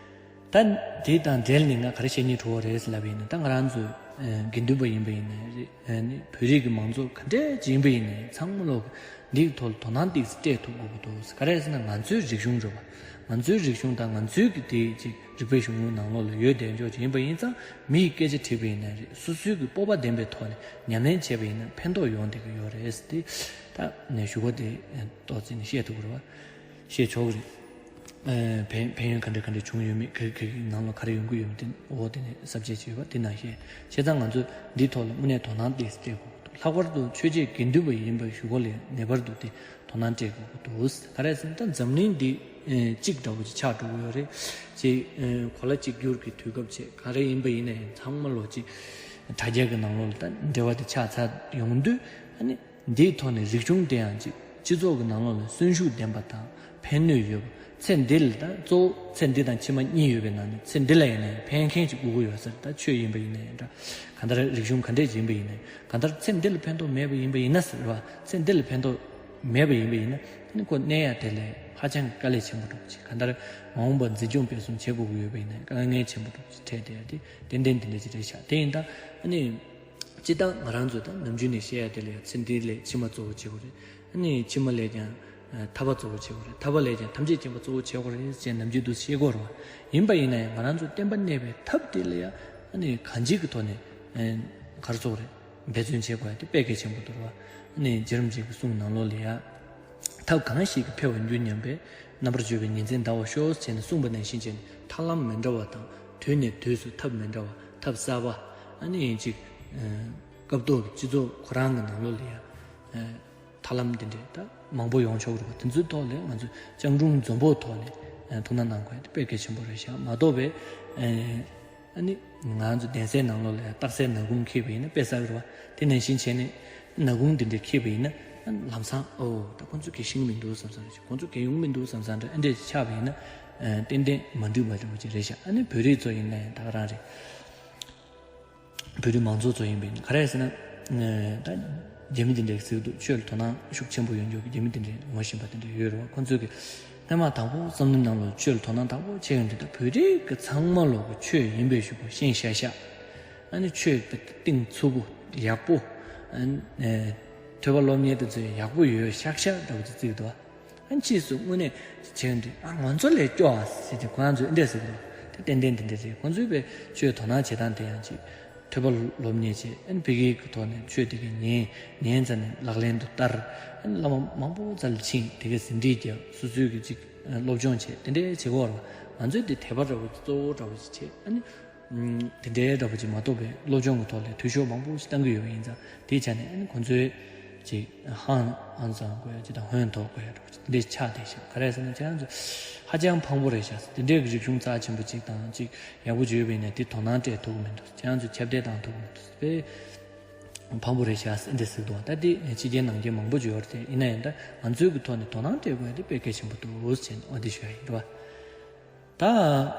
ད་དེ་དང་འབྲེལ་ནས་ང་ག་རེ་བཤད་སྙིང་བྲོ་བ་རེད་ལབ་ཡིན་ན། ད་ང་རང་ཚོ་ཨ་དགེ་འདུན་པ་ཡིན་པ་ཡིན་ན་རེད། ཨ་ནི་བོད་རིགས་ཀྱི་མང་ཚོགས་ག་འདྲས་ཅིག་ཡིན་པ་ཡིན་ན་ཚང་མ་ལོག་འདིའི་ཐོག་ལ་དོ་སྣང་ཏོག་ཙམ་སྤྲད་ཐུབ་དགོས་ཀྱི་འདུག་ག་རེ་ཟེར་ན་ང་ཚོའི་རིག་གཞུང་རེད་བ། ང་ཚོའི་རིག་གཞུང་དང་ང་ཚོའི་གི་དེ་ཅིག་རིག་པའི་གཞུང་ལུགས་ནང་ལོགས་ལ་ཡོད་བསྡད་ཆོག་ཅིག་ཡིན་པ་ཡིན་ཙང་མི་ཡི་སྐད་ཆ་དྲིས་པ་ཡིན་ན་རེད། སོ་སོའི་གི་སྤོབས་པ་ལྡན་པའི་ཐོག་ནས་ཉམས་ལེན་བྱས་པ་ཡིན་ན་ཕན་ཐོགས་ཡོང་བསྡད་ཀྱི་ཡོད་རེད་ཟེར་ཏེ། ད་ནས་ཞུ་བ་དེ་ཏོག་ཙམ་ནས་བཤད་ཐུབ་ཀྱི་རེད་བ། བཤད་ཆོག་གི་རེད། ཨ་ཕན་ཕན་ཡོན་ག་འདྲ་ག་འདྲ་བྱུང་ཡོད་མེད་ག་ག་གི་ནང་ལ་ག་རེ་ཡོང་གི་ཡོད་མེད་དེ་འོ་དེ་ནས་ཟབ་ཆས་བྱས་པ་དེ་ནང་བཤད། བྱས་ཙང་ང་ཚོས་འདིའི་ཐོག་ལ་དངོས་གནས་དོ་སྣང་ཏོག་ཙམ་སྤྲད་དགོས་ཀྱི་འདུག་ལྷག་པར་དུ་ཆོས་བྱེད་དགེ་འདུན་པ་ཡིན་པའི་གཞུག་གུ་ལ་ངེས་པར་དུ་དེ་དོ་སྣང་སྤྲད་དགོས་ཀྱི་འདུག་ག་རེ་ཟེར་ན་ད་འཛམ་གླིང་འདི་ཨེ་གཅིག་འདྲ་བོ་ཅིག་ཆགས་འགྲོ་གི་ཡོད་རེད། ཅེས་ཨེ་གོ་ལ་གཅིག་གྱུར་གྱི་དུས་སྐབས་བྱས་ག་རེ་ཡིན་པ་ཡིན་ན་ཡང་ཚང་མ་ལོག་ཅིག་དྲ་རྒྱ་གི་ནང་ལོགས་ལ་ད་འབྲེལ་བ་དེ་ཆགས་ཚར་ཡོང་དུས་ཨ་ནི། འདིའི་ཐོག་ནས་རིག་གཞུང་དེ་ཡང་ཅིག་སྤྱི་ཚོགས་ཀྱི་ནང་ལོགས་ལ་གསོན་ཤུགས་ལྡན་པ་དང་ཕན་ནུས་ཡོད་པ། ཚེ་འདི་ལ་ད་གཙོ་བོ་ཚེ་འདི་དང་ཕྱི་མ་གཉིས་ཡོད་པའི་ནང་ནས་ཚེ་འདི་ལ་ཡིན་ན་ཡང་ཕན་མཁན་ཅིག་དགོས་ཀྱི་ཡོད་ཟེར། ད་ཆོས་ཡིན་པ་ཡིན་ན་ཡང་འདྲ། གང་ལྟར་རིག་གཞུང་ག་འདྲས་ཡིན་པ་ཡིན་ན་ཡང་གང་ལྟར་ཚེ་འདི་ལ་ཕན་ཐོགས་མེད་པ་ཡིན་པ་ཡིན་ན་ཟེར་བ། ཚེ་འདི་ལ་ཕན་ཐོགས་མེད་པ་ཡིན་པ་ཡིན་ན་ཨ་ནི་ཁོ་གནས་ཡ་དེ་ལས་ཧ་ཅང་གི་དཀའ་ལས་ཆེན་པོ་འགྲོ་གི་ཅིག་གང་ལྟར་མ་འོངས་པར་འཛིན་སྐྱོང་སྤེལ་གསུམ་བྱེད་དགོས་ཀྱི་ཡོད་པ་ཡིན་ན་ཡང་དཀའ་ངལ་ཆེན་པོ་འགྲོ་གི་ཅིག་འཕྲད་བསྡད་ཡ་དེ་ཏན་ཏན་དེ་འདྲ་ཅིག་རེད་ཤག་དེ་ཡིན་ད་ཨ་ནི། སྤྱིར་བཏང་ང་རང་ཚོ་ད་ནམ་རྒྱུན་ནས་བཤད་ཡ་དེ་ལ་ཡང་ཚེ་འདི་ལས་ཕྱི་མ་གཙོ་བོ་བྱེད་དགོས་རེད། ཨ་ནི་ཕྱི་མ་ལས་ཀྱང་ཐར་པ་གཙོ་བོ་བྱེད་དགོས་རེད། ཐར་པ་ལས་ཀྱང་ཐམས་ཅད་མཁྱེན་པ་གཙོ་བོ་བྱེད་དགོས་རེད་ཅེས་ནམ་རྒྱུན་དུ་བཤད་ཀྱི་ཡོད་རེད་བ། ཡིན་པ་ཡིན་ན་ཡང་ང་རང་ཚོ་བསྟན་པ་གནས་པའི་ཐབས་དེ་ལ་ཡང་ཨ་ནི་གང་ཅིའི་གི་ཐོག་ནས་ག་རེ་ཟེར་དགོས་རེད། འབད་བརྩོན་བྱེད་དགོས་ཡ་དེ་དཔེ་གལ་ཆེན་པོ་འདུག་རེད་བ། ཨ་ནི་རྗེ་རིན་པོ་ཆེ་གི་གསུང་ནང་ལོགས་ལ་ཡང་། ཐབས་གང་ཞིག་གིས་འཕེལ་བར་འགྱུར་སྙམ་པའི། རྣམ་པར་དཔྱོད་པའི་ཉིན་མཚན་འདའ་བར་ཤོག་ཅེས་ནས་གསུངས་པ་ནང་བཞིན་བྱས་ནས་ཐབས་ལམ་མི་འདྲ་བ་དང་དུས་ནས་དུས་སུ་ཐབས་མི་འདྲ་བ་ཐབས་གསར་པ་ཨ་ནི་ཅིག་སྐབས་ཐོག་གི་སྤྱི་ཚོགས་ཁོ་རང་གི་ནང་ལོགས་ལ་ཡང་ཐབས་ལམ་འདི་འདྲའི་ད་མང་པོ་ཡོང་ཆོག་གི་རེད་པ། དེ་ཚོའི་ཐོག་ལ་ང་ཚོས་སྤྱང་གྲུང་འཛོམས་པོའི་ཐོག་ནས་ཐུགས་སྣང་གནང་དགོས་ཡ་དེ་དཔེ་གལ་ཆེན་པོ་རེད་ཤག་མ་གཏོགས་པའི། ཨ་ནི་ང་ཚོ་གདན་སའི་ནང་ལོགས་ལ་ཡང་རྟགས་གསལ་ནག་ཁུང་འཁྱེར་བ་ཡིན་ན་དཔེ་གསར་གི་རེད་བ། དེ་ནང་བཞིན་བྱས་ནས་ནག་ཁུང་འདི་འདྲ་འཁྱེར་བ་ཡིན་ན་ལམ་སང་ཨོ་ད་ཁོང་ཚོ་གད་ཤེས་ཀྱི་མི་འདུག་བསམ་བསམ་རེད། ཁོང་ཚོ་གད་ཡོང་གི་མི་འདུག་བསམ་བསམ་འདྲ་ཨེ་འདྲས་ཆགས་པ་ཡིན་ན་ཏན་ཏན་མ་འགྲིག་པ་འདྲ་བོ་ཅིག་རེད་ཤག་ཨ་ནི་བོད་རིགས་ཚོ་ཡིན་ན་ཡང་ད་ག་རང་རེད། བོད་རིགས་མང་ཚོགས་ཚོ་ཡིན་པ་ཡིན་ན་ག་རེ་ཟེར་ན་ད་རྒྱ་མི་འདི་འདྲ་གི་ཟེར་གི་འདུག་ཆོས་ལ་དོ་སྣང་ཤུགས་ཆེན་པོ་ཡོད་འཇོག་གི་རྒྱ་མི་འདི་འདྲ་ངོ་ཤེས་པ་འདི་འདྲ་ཡོད་རེད་བ། ཁོང་ཚོས་གི་ཐེངས་མ་དང་པོ་བསམ་བློའི་ནང་ལོགས་ཆོས་ལ་དོ་སྣང་དང་པོ་བྱེད་ཡོང་དུས། ད་བོད་རིགས་ཀྱི་ཚང་མ་ལོག་གི་ཆོས་ཡིན་པའི་ཞུ་གོ་ཤེས་ཤ་ཤ། ཨ་ནི་ཆོས་ཀྱི་གཏིང་ཚུགས་པོ་ཡག་པོ། ཨ་ནི་ཨེ་ཐོས་པ་སློབ་གཉེར་དེ་ཚོ་ཡག་པོ་ཡོད་ཤག་ཤག་འདྲ་བོ་ཅིག་བརྩི་གི་འདུག་ཨ་ནི་ཕྱིས་སུ་དངོས་གནས་བྱེད་ཡོང་དུས། ཨ་ང་ཚོ་ལས་སྐྱོ་ཨ་ཟེར་ཏེ་ཁོ་རང་ཚོས་འདི་འདྲ་ཟེར་གི་འདུག་དེ་ཏན་ཏན་དེ་འདྲ་རེད། ཁོང་ཚོས་པའི་ཆོས་དོ་སྣང་བྱེད་སྟངས་དེ་ཡང་ཅིག་ཐོས་པ་སློབ་གཉེར་བྱས། ཨ་ནི་ཕ་གིའི་གི་ཐོག་ནས་ཆོས་དེ་གའི་ཉན་ཉན་ཙམ་ནས་ལག་ལེན་དུ་བསྟར། ཨ་ནི་བླ་མ་མང་པོ་རྩ་ལ་ཕྱིན། དེ་གའི་ཟིན་བྲིས་རྒྱབ། སོ་སོའི་གི་ཅིག་སློབ་སྦྱོང་བྱས། དེ་འདྲའི་བྱེད་དགོས་རེད་པ། ང་ཚོས་དེ་དད་པ་འདྲ་བོ་གཙོ་བོ་འདྲ་བོ་ཞིག་བྱས། ཨ་ནི་ཨམ་དེ་འདྲའི་འདྲ་བོ་ཅིག་མ་གཏོགས་པའི་སློབ་སྦྱོང་གི་ཐོག་ལ་འཐུས་ཤོར་མང་པོ་ཞིག་བཏང་གི་ཡོད་པ་ཡིན་ཙང་། དེའི་ཆ་ནས་ཨ་ནི་ཁོང་ཚོས་ཅིག་ཧང་ཧང་སང་དགོས་ཡ་ཅིག་དང་། ཧོན་ཐོག་དགོས་ཡ་འདྲ་བོ་ཅིག་དེ་འདྲའི་ཆགས་བསྡད་ཤག་ག་རེ་ཟེར་ན། ཁྱེད་རང་ཚོ་ཧ་ཅང་ཕངས་པོ་རེད་ཤག་དེ་འདྲའི་གི་རིག་གཞུང་རྩ་ཆེན་པོ་ཅིག་དང་ཅིག་ཡག་པོ་བརྗོད་པ་ཡིན་ན་དེ་དོ་སྣང་སྤྲད་ཐུབ་ཀྱི་མི་འདུག་ཁྱེད་རང་ཚོས་ཁྱབ་གདལ་བཏང་ཐུབ་ཀྱི་མི་འདུག་དཔེ་ཕངས་པོ་རེད་ཤག་ཟེར་འདི་ཟེར་འདུག་ད་དེ་ཕྱི་རྒྱལ་ནང་རྒྱལ་མང་པོ་ཅིག་ཡོད་རེད་དེ། ཡིན་ན་ཡང་ད་ང་ཚོའི་གི་ཐོག་ནས་དོ་སྣང་སྤྲད་དགོས་ཡ་དེ་དཔེ་གལ་ཆེན་པོ་འདུག་ཟེར་འོ་འདི་ཞུ་ཡ་ཡིན། རེད་པ། ད་